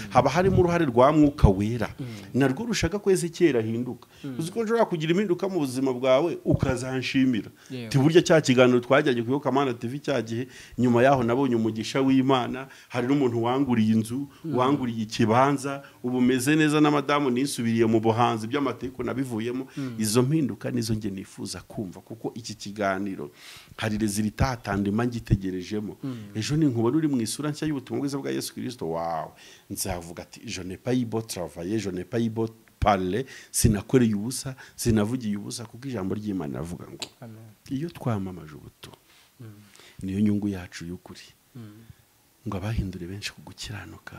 haba harimo uruhare rwa mwuka wera narwo rushaka ko Ezekiel ahinduka. Uzi ko nshobora kugira impinduka mu buzima bwawe ukazanshimira, ti burya cya kiganiro twajyanye ku Iyobokamana TV cya gihe, nyuma yaho nabonye umugisha w'Imana, hari n'umuntu wanguriye inzu, wanguriye ikibanza, ubu meze neza na madamu nisubiriye mu buhanzi by'amateko nabivuyemo. Izo mpinduka nizo nge nifuza kumva, kuko iki kiganiro hari resultat ndima ngitegerejemo. Ejo ni nkubona uri mu isura nshya y'ubutumwa bwiza bwa Yesu Kristo, wawe nzavuga ati je n'ai pas eu beau travailler, je n'ai pas eu beau parler, sinakoreye ubusa, sinavugiye ubusa, kuko ijambo ry'Imana rivuga ngo iyo twamamaje ubutumwa niyo nyungu yacu y'ukuri, ngo abahindure benshi ku gukiranuka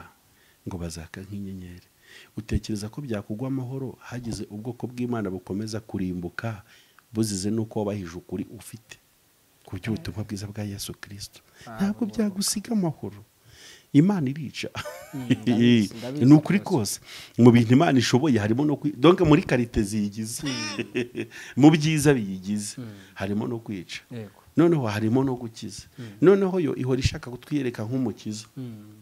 ngo bazaka nk'inyenyeri. Utekereza ko byakugwa amahoro hagize ubwoko bw'Imana bukomeza kurimbuka buzize nuko wabahije ukuri ufite ku by'ubutumwa bwiza bwa Yesu Kristo? Ntabwo byagusiga amahoro. Imana irica. Ni ukuri kose mu bintu Imana ishoboye harimo no donc muri karite ziyigize, mu byiza biyigize harimo no kwica, noneho harimo no gukiza. Noneho yo ihora ishaka kutwiyereka nk'umukiza,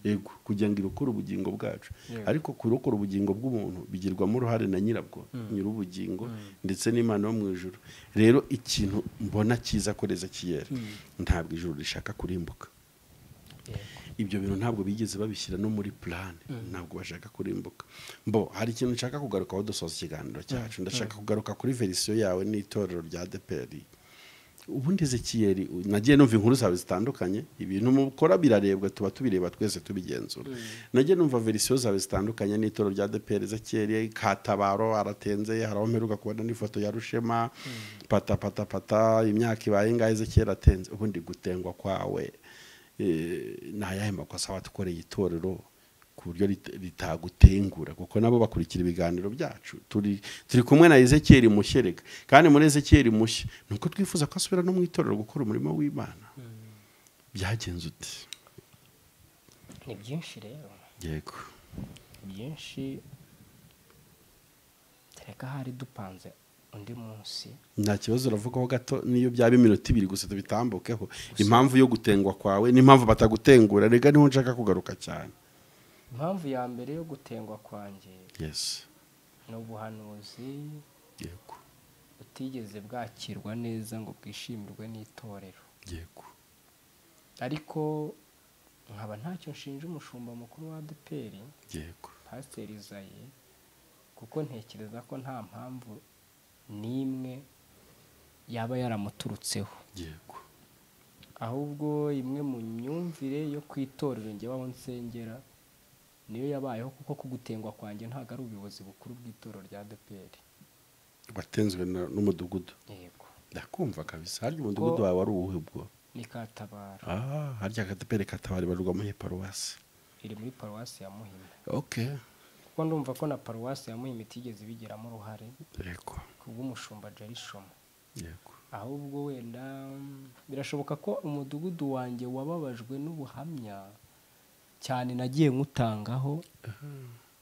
yego, kugira ngo irokore ubugingo bwacu. Ariko kurokora ubugingo bw'umuntu bigirwamo uruhare na nyirabwo, nyir'ubugingo ndetse n'Imana yo mu ijuru. Rero ikintu mbona cyiza ko Ezekiel ntabwo ijuru rishaka kurimbuka. Ibyo bintu ntabwo bigeze babishyira no muri plan, ntabwo bashaka kurimbuka. Mbo hari ikintu nshaka kugarukaho dusoza ikiganiro cyacu. Ndashaka kugaruka kuri verisiyo yawe n'itorero rya ADEPR Ubundi Ezekiyeli, nagiye numva inkuru zawe zitandukanye, ibintu mukora birarebwa, tuba tubireba twese tubigenzura. Nagiye numva verisiyo zawe zitandukanye n'itoro rya ADEPR. Ezekiyeli Katabaro aratenze, hari aho mperuka kubona n'ifoto ya Rushema, pata pata pata, imyaka ibaye ngahe Ezekiyeli atenze. Ubundi gutengwa kwawe ni ayahe makosa watukoreye itorero ku buryo ritagutengura? Kuko nabo bakurikira ibiganiro byacu. Turi kumwe na Ezekiyeli Mushyerega, kandi muri Ezekiyeli Mushya nuko twifuza ko asubira no mu itorero gukora umurimo w'Imana. Byagenze ute? Ni byinshi rero. Yego, byinshi. Tereka hari dupanze undi munsi. Nta kibazo, uravugaho gato, niyo byaba iminota 2 gusa tubitambukeho. Impamvu yo gutengwa kwawe n'impamvu batagutengura, rega niho nshaka kugaruka cyane. Impamvu ya mbere yo gutengwa kwanjye, yes, ni ubuhanuzi, yego, butigeze bwakirwa neza ngo bwishimirwe n'itorero. Yego. Ariko nkaba ntacyo nshinja umushumba mukuru wa ADEPR, yego, Pasiteri Izayi, kuko ntekereza ko nta mpamvu n'imwe yaba yaramuturutseho. Yego. Ahubwo imwe mu myumvire yo ku itorero njye aho nsengera niyo yabayeho, kuko kugutengwa kwanjye ntabwo ari ubuyobozi bukuru bw'itorero rya ADEPR. Watenzwe n'umudugudu? Yego. Ndakumva kabisa. Harya umudugudu wawe wari uwuhe ubwo? Ni Katabaro. Harya ADEPR Katabaro ibarirwa muri paruwasi? Iri muri paruwasi ya Muhima. Okay. Kuko ndumva ko na paruwasi ya Muhima itigeze ibigiramo uruhare. Yego. Kubw'umushumba Jerishoma. Yego. Ahubwo wenda birashoboka ko umudugudu wanjye wababajwe n'ubuhamya cyane nagiye nkutangaho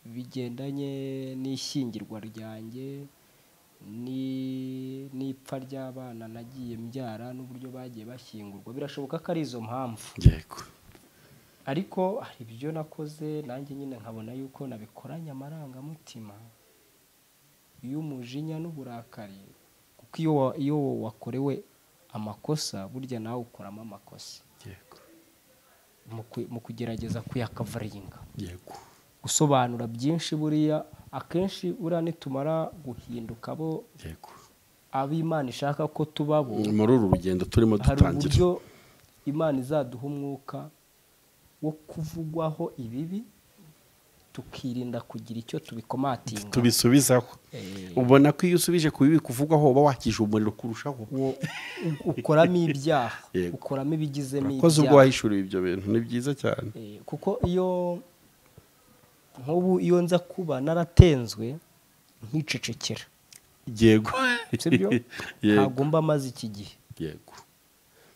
bigendanye n'ishyingirwa ryanjye n'ipfa ry'abana nagiye mbyara n'uburyo bagiye bashyingurwa. Birashoboka ko ari izo mpamvu. Yego. Ariko hari ibyo nakoze nanjye nyine nkabona yuko nabikoranye amarangamutima y'umujinya n'uburakari, kuko iyo wakorewe amakosa burya nawe ukoramo amakosa. Yego. Mu kugerageza kuyakavaringa. Yego. Gusobanura byinshi buriya akenshi buriya nitumara guhinduka bo, yego, ab'Imana ishaka ko tubabo muri uru rugendo turimo dutangira, hari uburyo Imana izaduha umwuka wo kuvugwaho ibibi tukirinda kugira icyo tubikomatinga, tubisubizaho. Ubona ko iyo usubije ku bibi kuvugwaho uba wakije umuriro kurushaho, ukoramo ibyaha, ukoramo ibigizemo ibyaha. Urakoze ubwo wahishuriwe ibyo bintu, ni byiza cyane. Kuko iyo nk'ubu iyo nza kuba naratenzwe nkicecekera, yego, sibyo, ntabwo mba maze iki gihe. Yego.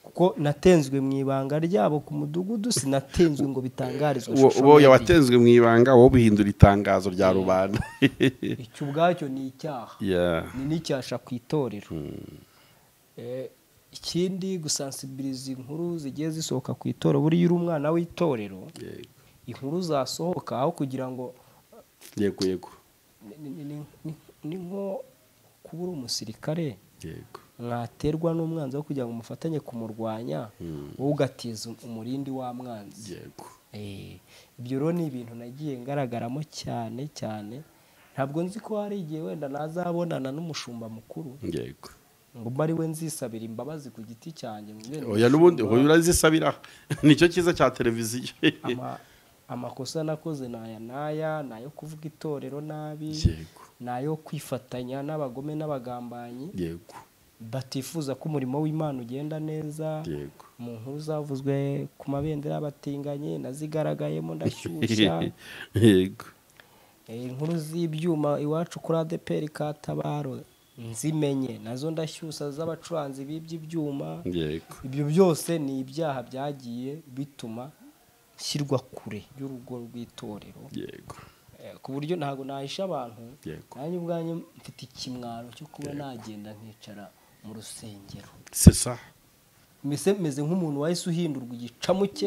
Kuko natenzwe mu ibanga ryabo ku mudugudu, sinatenzwe ngo bitangarizwe. Uwo watenzwe mu ibanga wowe bihindura itangazo rya rubanda. Icyo ubwacyo ni icyaha, ni n'icyasha ku itorero. Ikindi gusansibiliza inkuru zigiye zisohoka ku itorero, buriya uri umwana w'itorero, inkuru zasohoka aho kugira ngo, yego yego, ni nko kuba uri umusirikare, yego, mwaterwa n'umwanzi wo kugira ngo mufatanye kumurwanya, wowe ugatiza umurindi wa mwanzi. Yego. Ibyo rero ni ibintu nagiye ngaragaramo cyane cyane. Ntabwo nzi ko hari igihe wenda nazabonana n'umushumba mukuru, yego, ngo mba ari we nzisabira imbabazi ku giti cyanjye. Oya, n'ubundi urazisabira, nicyo cyiza cya televiziyo. Amakosa nakoze naya naya, nayo kuvuga itorero nabi, nayo kwifatanya n'abagome n'abagambanyi, yego, batifuza ko umurimo w'Imana ugenda neza. Yego. Mu nkuru zavuzwe ku mabendera y'abatinganyi nazigaragayemo ndashyushya. Yego. Inkuru z'ibyuma iwacu kuri ADEPR Katabaro nzimenye nazo ndashyusa, z'abacuranzi bibye ibyuma. Yego. Ibyo byose ni ibyaha byagiye bituma shyirwa kure y'urugo rw'itorero. Yego. Ku buryo ntago nahisha abantu, nanjye ubwanjye mfite ikimwaro cyo kuba nagenda nkicara mu rusengero. C'est ça. Meze nk'umuntu wahise uhindurwa igicamuke.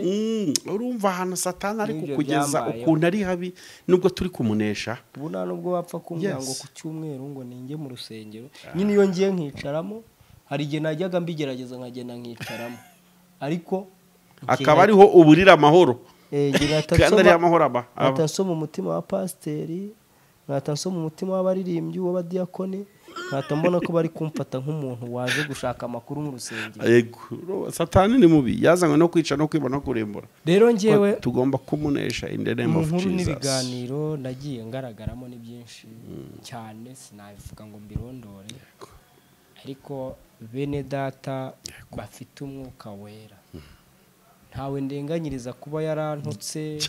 Urumva ahantu Satani ari kukugeza ukuntu ari habi, nubwo turi kumunesha. Ubu nta nubwo wapfa kumbwira ngo ku cyumweru ngo ninjye mu rusengero. Nyine iyo ngiye nkicaramo, hari igihe najyaga mbigerageza nkagenda nkicaramo, ariko akaba ariho uburira amahoro. Kandi ari amahoro aba atasoma umutima wa pasiteri, atasoma umutima w'abaririmbyi, w'abadiyakoni, Nkahita mbona ko bari kumfata nk'umuntu waje gushaka amakuru mu rusengero. Yego, Satani ni mubi, yazanywe no kwica no kwiba no kurimbura. Rero njyewe tugomba kumunesha in the name mu of nkuru Jesus. n'ibiganiro nagiye ngaragaramo ni byinshi cyane, sinabivuga ngo mbirondore, ariko bene data bafite umwuka wera, ntawe ndenganyiriza kuba yarantutse,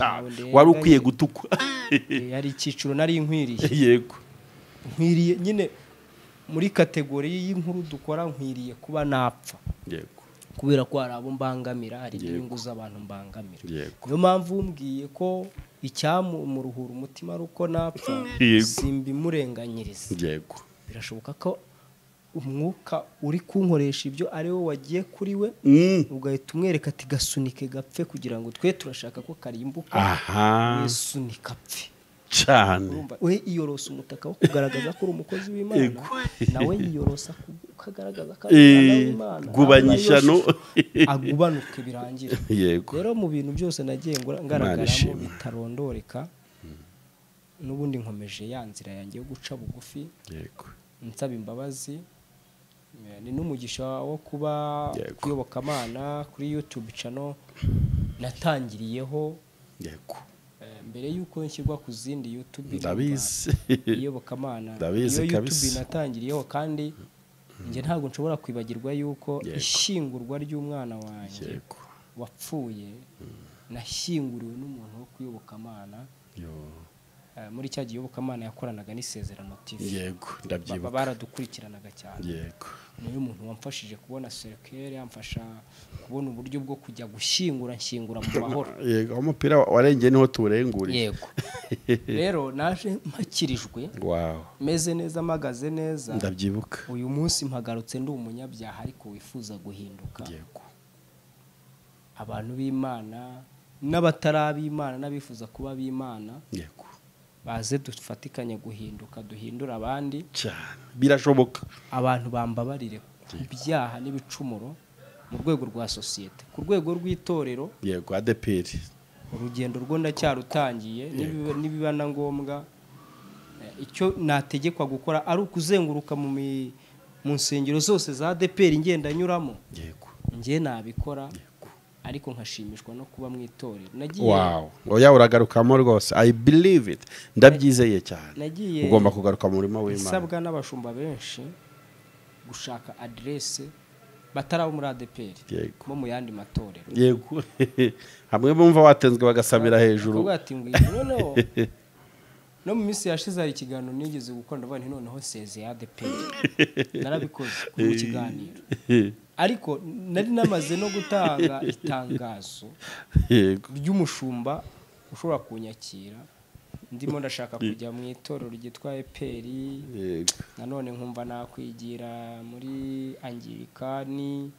wari ukwiye gutukwa. Hari icyiciro nari nkwiriye. Yego, nkwiriye nyine muri kategori y'inkuru dukora, nkwiriye kuba napfa. Yego, kubera ko hari abo mbangamira, hari inyungu z'abantu mbangamira. Yego, niyo mpamvu umbwiye ko icyamuruhura umutima ari uko napfa, simbimurenganyiriza. Yego, birashoboka ko umwuka uri kunkoresha ibyo ari wo wagiye kuri we, ugahita umwereka ati gasunike gapfe, kugira ngo twe turashaka ko karimbuka. Aha, wisunika apfe cyane. We iyorosa umutaka wo kugaragaza ko uri umukozi w'Imana, nawe yiyorosa kugaragaza ko ari umwana w'Imana, gubanyishyano agubanuke birangire. Yego, rero mu bintu byose nagiye ngaragaramo bitarondoreka, n'ubundi nkomeje ya nzira yanjye yo guca bugufi. Yego, nsaba imbabazi. Ni n'umugisha wo kuba kuyobokamana kuri YouTube channel natangiriyeho. Yego, mbere yuko nshyirwa ku zindi YouTube, ndabizi iyobokamana iyo YouTube natangiriyeho, kandi njye ntabwo nshobora kwibagirwa yuko ishyingurwa ry'umwana wanjye wapfuye nashyinguriwe n'umuntu wo kuyobokamana. Muri cya gihe iyobokamana yakoranaga n'Isezerano TV. Yego, ndabyibuka, baradukurikiranaga cyane. Yego, niyo muntu wamfashije kubona serikere, yamfasha kubona uburyo bwo kujya gushyingura nshyingura mu mahoro. Yego, umupira warengeye niho tuwurenguriye. Yego, rero naje mpakirijwe, wow, meze neza, mpagaze neza, ndabyibuka. Uyu munsi mpagarutse ndi umunyabyaha ariko wifuza guhinduka. Yego, abantu b'Imana n'abatarab'Imana n'abifuza kuba b'Imana, yego, baze dufatikanye guhinduka, duhindura abandi cyane, birashoboka. Abantu bambabarire ku byaha n'ibicumuro mu rwego rwa sosiyete, ku rwego rw'itorero. Yego, ADPR urugendo rwo ndacyarutangiye, nibiba na ngombwa icyo nategekwa gukora ari ukuzenguruka mu nsengero zose za ADPR ngenda nyuramo. Yego, nge nabikora, ariko nkashimishwa no kuba mu itorero. Nagiye, wow, oya uragarukamo rwose, I believe it, ndabyizeye cyane. Ugomba kugaruka mu murimo w'Imana. Isabwa n'abashumba benshi gushaka adresse batarabo muri ADPR, bo mu yandi matorero. Yego, hamwe bumva watenzwe bagasamira hejuru. Noneho no mu minsi yashize hari ikiganiro nigeze gukora, ndavuga nti noneho seze ADPR, narabikoze mu kiganiro, ariko nari namaze no gutanga itangazo ry'umushumba ushobora kunyakira. Ndimo ndashaka kujya mu itorero ryitwa EPR, nanone nkumva nakwigira muri Anglikani,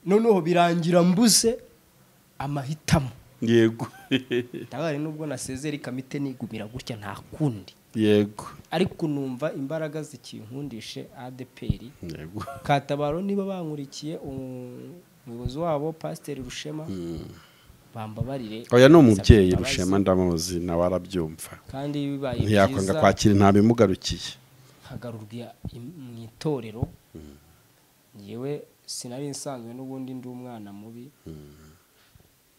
noneho birangira mbuze amahitamo. Yego, ndabari nubwo nasezera ikamite nigumira gutya nta kundi. Yego, ariko numva imbaraga zikinkundishe ADPR. Yego, Katabaro niba bankurikiye umuyobozi wabo Pasteur Rushema, bambabarire. Oya, no mubyeyi Rushema ndamuzi nawe arabyumva, kandi bibaye byiza ntiyakwanga kwakira ntabimugarukiye, hagarurwa mu itorero. Yewe sinari nsanzwe n'ubundi ndi umwana mubi,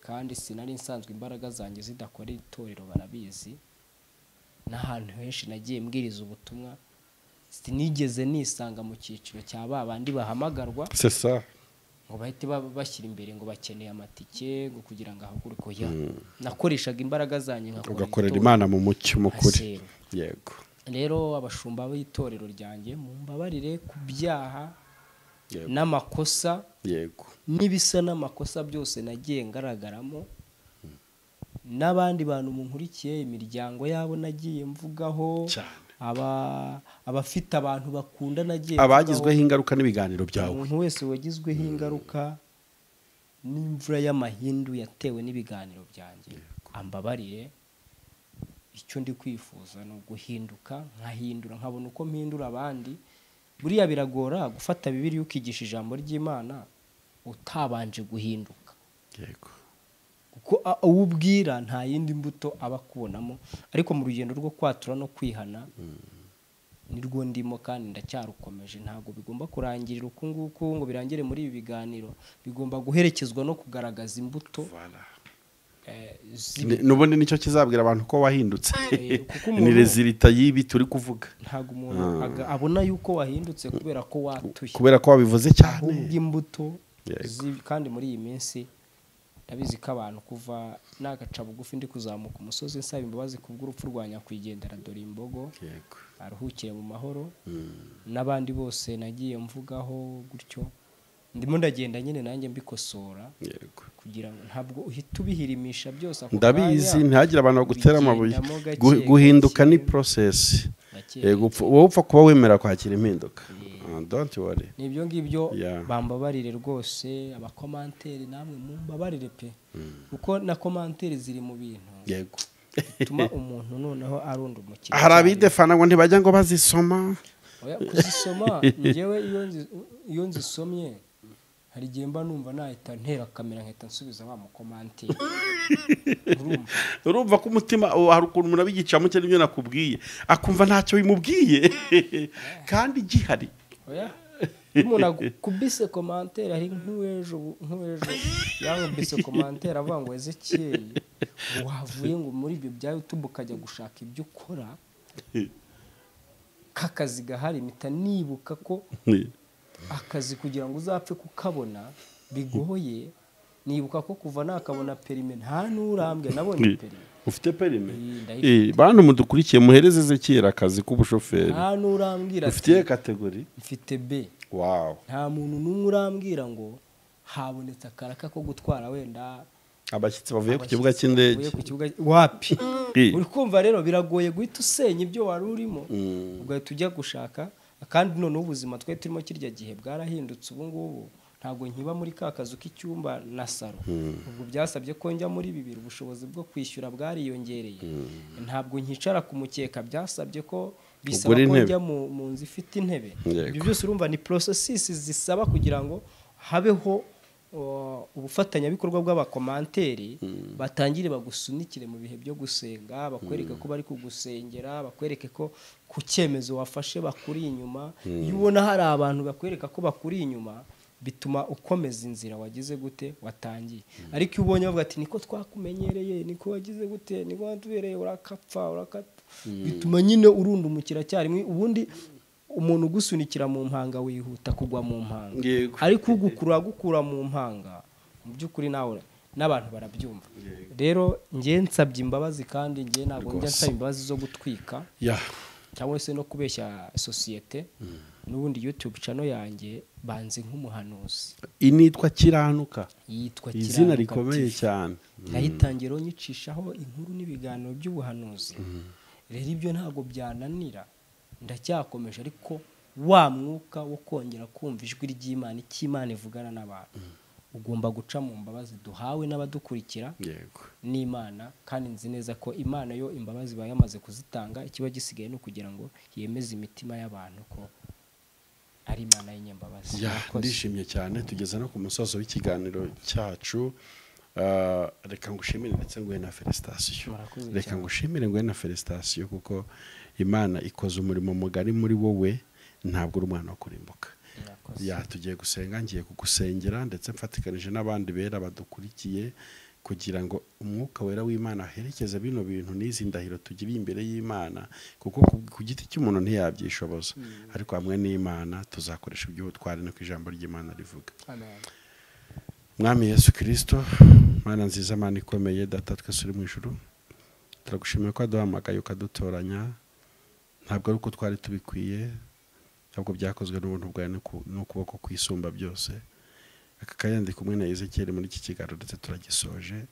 kandi sinari nsanzwe imbaraga zanjye zidakora itorero, barabizi. N'ahantu henshi nagiye mbwiriza ubutumwa, sinigeze nisanga mu cyiciro cya babandi bahamagarwa c'est ça, ngo bahite bashyira imbere ngo bakeneye amatike ngo kugira ngo ahaguruke. Oya, nakoreshaga imbaraga zanjye nkakora, ugakorera Imana mu mucyo mukuri. Yego, rero abashumba b'itorero ryanjye mumbabarire ku byaha n'amakosa, yego, n'ibisa n'amakosa byose nagiye ngaragaramo, n'abandi bantu munkurikiye imiryango yabo nagiye mvugaho, abafite abantu bakunda nagiye, abagizweho ingaruka n'ibiganiro byawe, umuntu wese wagizweho ingaruka n'imvura y'amahindu yatewe n'ibiganiro byanjye ambabarire. Icyo ndi kwifuza ni uguhinduka, nkahindura, nkabona uko mpindura abandi. Buriya biragora gufata Bibiliya ukigisha ijambo ry'Imana utabanje guhinduka. Yego, kuko uwubwira nta yindi mbuto aba akubonamo, ariko mu rugendo rwo kwatura no kwihana Nirwo ndimo kandi ndacyarukomeje. Ntabwo bigomba kurangirira uku nguku ngo birangire muri ibi biganiro, bigomba guherekezwa no kugaragaza imbuto. N'ubundi nicyo kizabwira abantu ko wahindutse, ni rezilita y'ibi turi kuvuga. Ntabwo umuntu abona yuko wahindutse kubera ko watuye, kubera ko wabivuze cyane, ahubwo imbuto. Kandi muri iyi minsi ndabizi ko abantu kuva nagaca bugufi ndi kuzamuka umusozi nsaba imbabazi kubw'urupfu rwa nyakwigendera dore imbogo, aruhukire mu mahoro, n'abandi bose nagiye mvugaho gutyo, ndimo ndagenda nyine nanjye mbikosora kugira ngo ntabwo uhita ubihirimisha byose. Ndabizi ntihagire abantu bagutera amabuye. Guhinduka ni process, wowe upfa kuba wemera kwakira impinduka. Don't worry. Nibyo ngibyo, bambabarire rwose abakomanteri, namwe mumbabarire pe, kuko na komanteri ziri mu bintu yego bituma umuntu noneho arunda umukino. Hari abidefana ngo ntibajya ngo bazisoma. Oya, kuzisoma njyewe iyo nzisomye hari igihe mba numva nahita ntera kamera nkahita nsubiza wa mukomanteri. Urumva ko umutima hari ukuntu umuntu abigicamo cyane ibyo nakubwiye akumva ntacyo bimubwiye kandi gihari. Oya, umuntu akubise commentaire ari nk'uwejo yankubise commentaire avuga ngo Ezekiel wavuye ngo muri ibyo bya YouTube ukajya gushaka ibyo ukora kakazi gahari, mpita nibuka ko akazi kugira ngo uzapfe kukabona bigoye. Nibuka ko kuva nakabona perime nta nurambwe nabonye perime. Ufite perime? Bantu mudukurikiye muhereze Ezekiel akazi k'ubushoferi. Nta nurambwira. Ufite kategori? Mfite B. Wow. Nta muntu n'umwe urambwira ngo habonetse akaraka ko gutwara wenda abashyitsi bavuye ku kibuga cy'indege. Wapi? Uri kumva rero biragoye guhita usenya ibyo wari urimo ugahita ujya gushaka. Kandi none ubuzima twe turimo kirya gihe bwarahindutse ubu ngubu ntabwo nkiba muri ka kazu k'icyumba na saro. Ubwo byasabye ko njya muri bibiri, ubushobozi bwo kwishyura bwariyongereye. Ntabwo nkicara ku mukeka, byasabye ko bisaba ko njya mu nzu ifite intebe. Ibyo byose urumva ni processes zisaba kugira ngo habeho ubufatanyabikorwa bw'abakomanteri, batangire bagusunikire mu bihe byo gusenga, bakwereke ko bari kugusengera, bakwereke ko ku cyemezo wafashe bakuri inyuma. Iyo ubona hari abantu bakwereka ko bakuri inyuma bituma ukomeza inzira wagize gute watangiye. Ariko iyo ubonye bavuga ati niko twakumenyereye, niko wagize gute, niko watubereye, urakapfa, bituma nyine urunda umukira cyarimwe. Ubundi umuntu ugusunikira mu mpanga wihuta kugwa mu mpanga, ariko ugukura agukura mu mpanga mu by'ukuri nawe n'abantu barabyumva. Rero ngiye nsabye imbabazi, kandi ngiye ntabwo njya nsaba imbabazi zo gutwika cyangwa se no kubeshya sosiyete. N'ubundi YouTube channel yanjye banze nk'umuhanuzi initwa Kiranuka, yitwa izina rikomeye cyane, nayitangira nyicishaho inkuru n'ibiganiro by'ubuhanuzi. Rero ibyo ntabwo byananira, ndacyakomeje, ariko wa mwuka wo kongera kumva ijwi ry'Imana, icyo Imana ivugana n'abantu, ugomba guca mu mbabazi duhawe n'abadukurikira n'Imana. Kandi nzi neza ko Imana yo imbabazi iba yamaze kuzitanga, ikiba gisigaye no kugira ngo yemeze imitima y'abantu ko ari Imana y'inyambabazi. Ndishimye cyane, tugeze no ku musozo w'ikiganiro cyacu. Reka ngushimire ndetse nguhe na felicitation. Reka ngushimire nguhe na felicitation kuko Imana ikoze umurimo mugari muri wowe, ntabwo uri umwana wo kurimbuka. Tugiye gusenga, ngiye kugusengera ndetse mfatikanije n'abandi bera badukurikiye kugira ngo umwuka wera w'Imana aherekeze bino bintu n'izi ndahiro tugiriye imbere y'Imana, kuko ku giti cy'umuntu ntiyabyishoboza, ariko hamwe n'Imana tuzakoresha iby'ubutwari no ku ijambo ry'Imana rivuga. Amen. Mwami Yesu Kristo, Mana nziza, Mana ikomeye, Data twese uri mu ijuru, turagushimiye ko waduhamagaye ukadutoranya. Ntabwo ari uko twari tubikwiye, ntabwo byakozwe n'ubuntu bwawe n'ukuboko kwisumba byose. Aka kanya ndi kumwe na Ezekiel muri iki kiganiro ndetse turagisoje.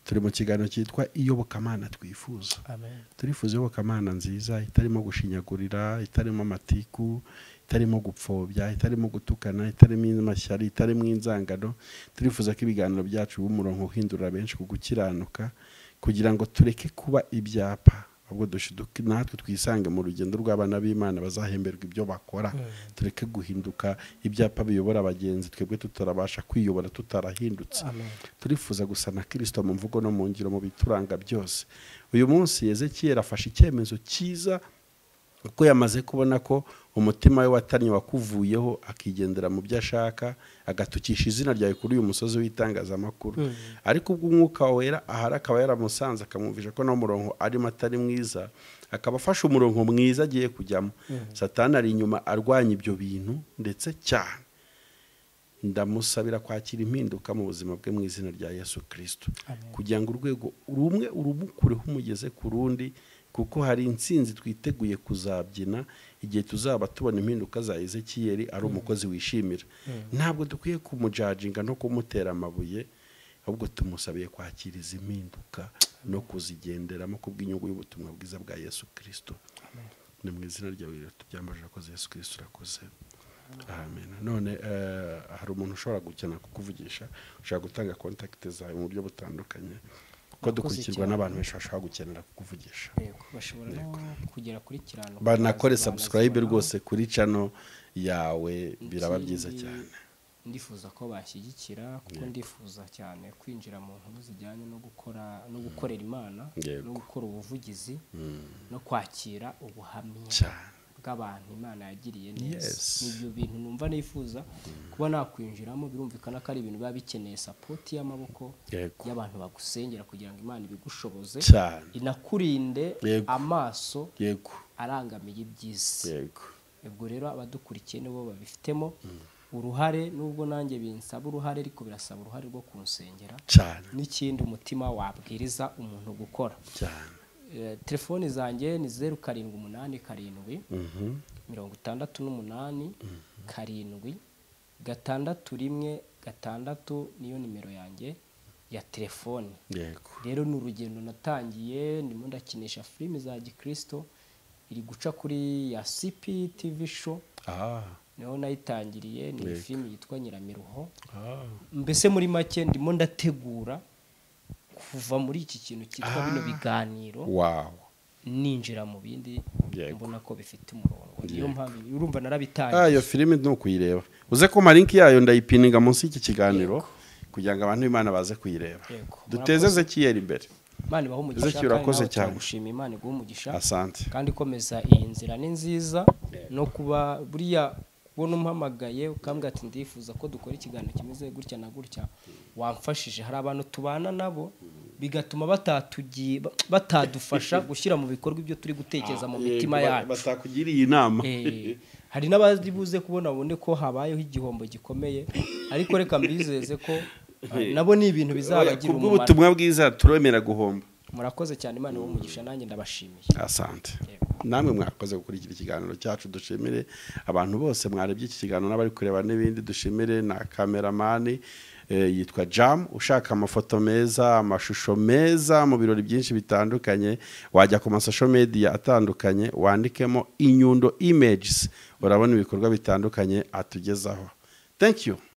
Turi mu kiganiro cyitwa Iyobokamana twifuza. Amen. Turifuza iyobokamana nziza itarimo gushinyagurira, itarimo amatiku, itarimo gupfobya, itarimo gutukana, itarimo amashyari, itarimo inzangano. Turifuza ko ibiganiro byacu b'umurongo uhindura benshi ku gukiranuka, kugira ngo tureke kuba ibyapa, ahubwo dushiduke natwe twisange mu rugendo rw'abana b'Imana bazahemberwa ibyo bakora. Tureke guhinduka ibyapa biyobora abagenzi, twebwe tutarabasha kwiyobora, tutarahindutse. Turifuza gusa na Kristo mu mvugo no mu ngiro, mu bituranga byose. Uyu munsi Ezekiel afashe icyemezo cyiza Kuko yamaze kubona ko umutima we watannye wakuvuyeho, akigendera mu byo ashaka, agatukisha izina ryawe kuri uyu musozi w'itangazamakuru. Ariko ubwo Umwuka Wera ahari akaba yaramusanze, akamwumvisha ko no murongo arimo atari mwiza, akaba afashe umurongo mwiza agiye kujyamo. Satani ari inyuma arwanya ibyo bintu ndetse cyane. Ndamusabira kwakira impinduka mu buzima bwe mu izina rya Yesu Kristo, kugira ngo urwego rumwe urumukureho umugeze ku rundi, kuko hari intsinzi twiteguye kuzabyina igihe tuzaba tubona impinduka za Ezekiyeli ari umukozi wishimira. Ntabwo dukwiye kumujajinga no kumutera amabuye, ahubwo tumusabiye kwakira izi mpinduka no kuzigenderamo kubw'inyungu y'ubutumwa bwiza bwa Yesu Kristo. Ni mu izina ryawe tubyambaje, urakoze Yesu Kristo, urakoze. Amen. None hari umuntu ushobora gukenera kukuvugisha, ushobora gutanga contact zawe mu buryo butandukanye, kuko dukurikirwa n'abantu benshi bashobora gukenera kukuvugisha. Yego, bashobora no kugera kuri Kiranuka, banakore subscribe rwose kuri channel yawe, biraba byiza cyane. Ndifuza ko bashyigikira, kuko ndifuza cyane kwinjira mu nkuru zijyanye no gukora no gukorera Imana, no gukora ubuvugizi, no kwakira ubuhamya bw'abantu Imana yagiriye neza. Nibyo bintu numva nifuza kuba nakwinjiramo. Birumvikana ko ari ibintu biba bikeneye support y'amaboko y'abantu bagusengera, kugira ngo Imana ibigushoboze, inakurinde amaso arangamiye ibyiza. Ubwo rero abadukurikiye nibo babifitemo uruhare, nubwo nanjye binsaba uruhare, ariko birasaba uruhare rwo kunsengera n'ikindi umutima wabwiriza umuntu gukora. Telefoni zanjye ni 0787 68 7 6 1 6, niyo nimero yanjye ya telefoni. Rero ni urugendo natangiye, ndimo ndakinisha filimi za gikristo, iri guca kuri ya CPTV show. Niho nayitangiriye, ni filimi yitwa Nyiramiruho. Mbese muri make ndimo ndategura kuva muri iki kintu cyitwa bino biganiro, ninjira mu bindi mbona ko bifite umurongo. Niyo mpamvu urumva narabitangiye. Iyo filimi ni ukuyireba, uze ko link yayo ndayipininga munsi y'iki kiganiro kugira ngo abantu b'Imana baze kuyireba. Duteze Ezekiyeli imbere. Imana ibahe umugisha. Ezekiyeli, urakoze cyane. Gushima Imana iguhe umugisha. Asante. Kandi komeza iyi nzira ni nziza, no kuba buriya kubona umpamagaye ukambwira ati ndifuza ko dukora ikiganiro kimeze gutya na gutya, wamfashije. Hari abantu tubana nabo bigatuma batadufasha gushyira mu bikorwa ibyo turi gutekereza mu mitima yacu, batakugiriye inama. Hari n'abari buze kubona babone ko habayeho igihombo gikomeye, ariko reka mbizeze ko nabo ni ibintu bizabagira umumaro. Kubw'ubutumwa bwiza turemera guhomba. Murakoze cyane, Imana ibahe umugisha, nanjye ndabashimiye. Asante. Namwe mwakoze gukurikira ikiganiro cyacu. Dushimire abantu bose mwarebye iki kiganiro n'abari kureba n'ibindi. Dushimire na kameramani yitwa Jam, ushaka amafoto meza, amashusho meza mu birori byinshi bitandukanye, wajya ku masocial media atandukanye wandikemo Inyundo Images, urabona ibikorwa bitandukanye atugezaho. Thank you.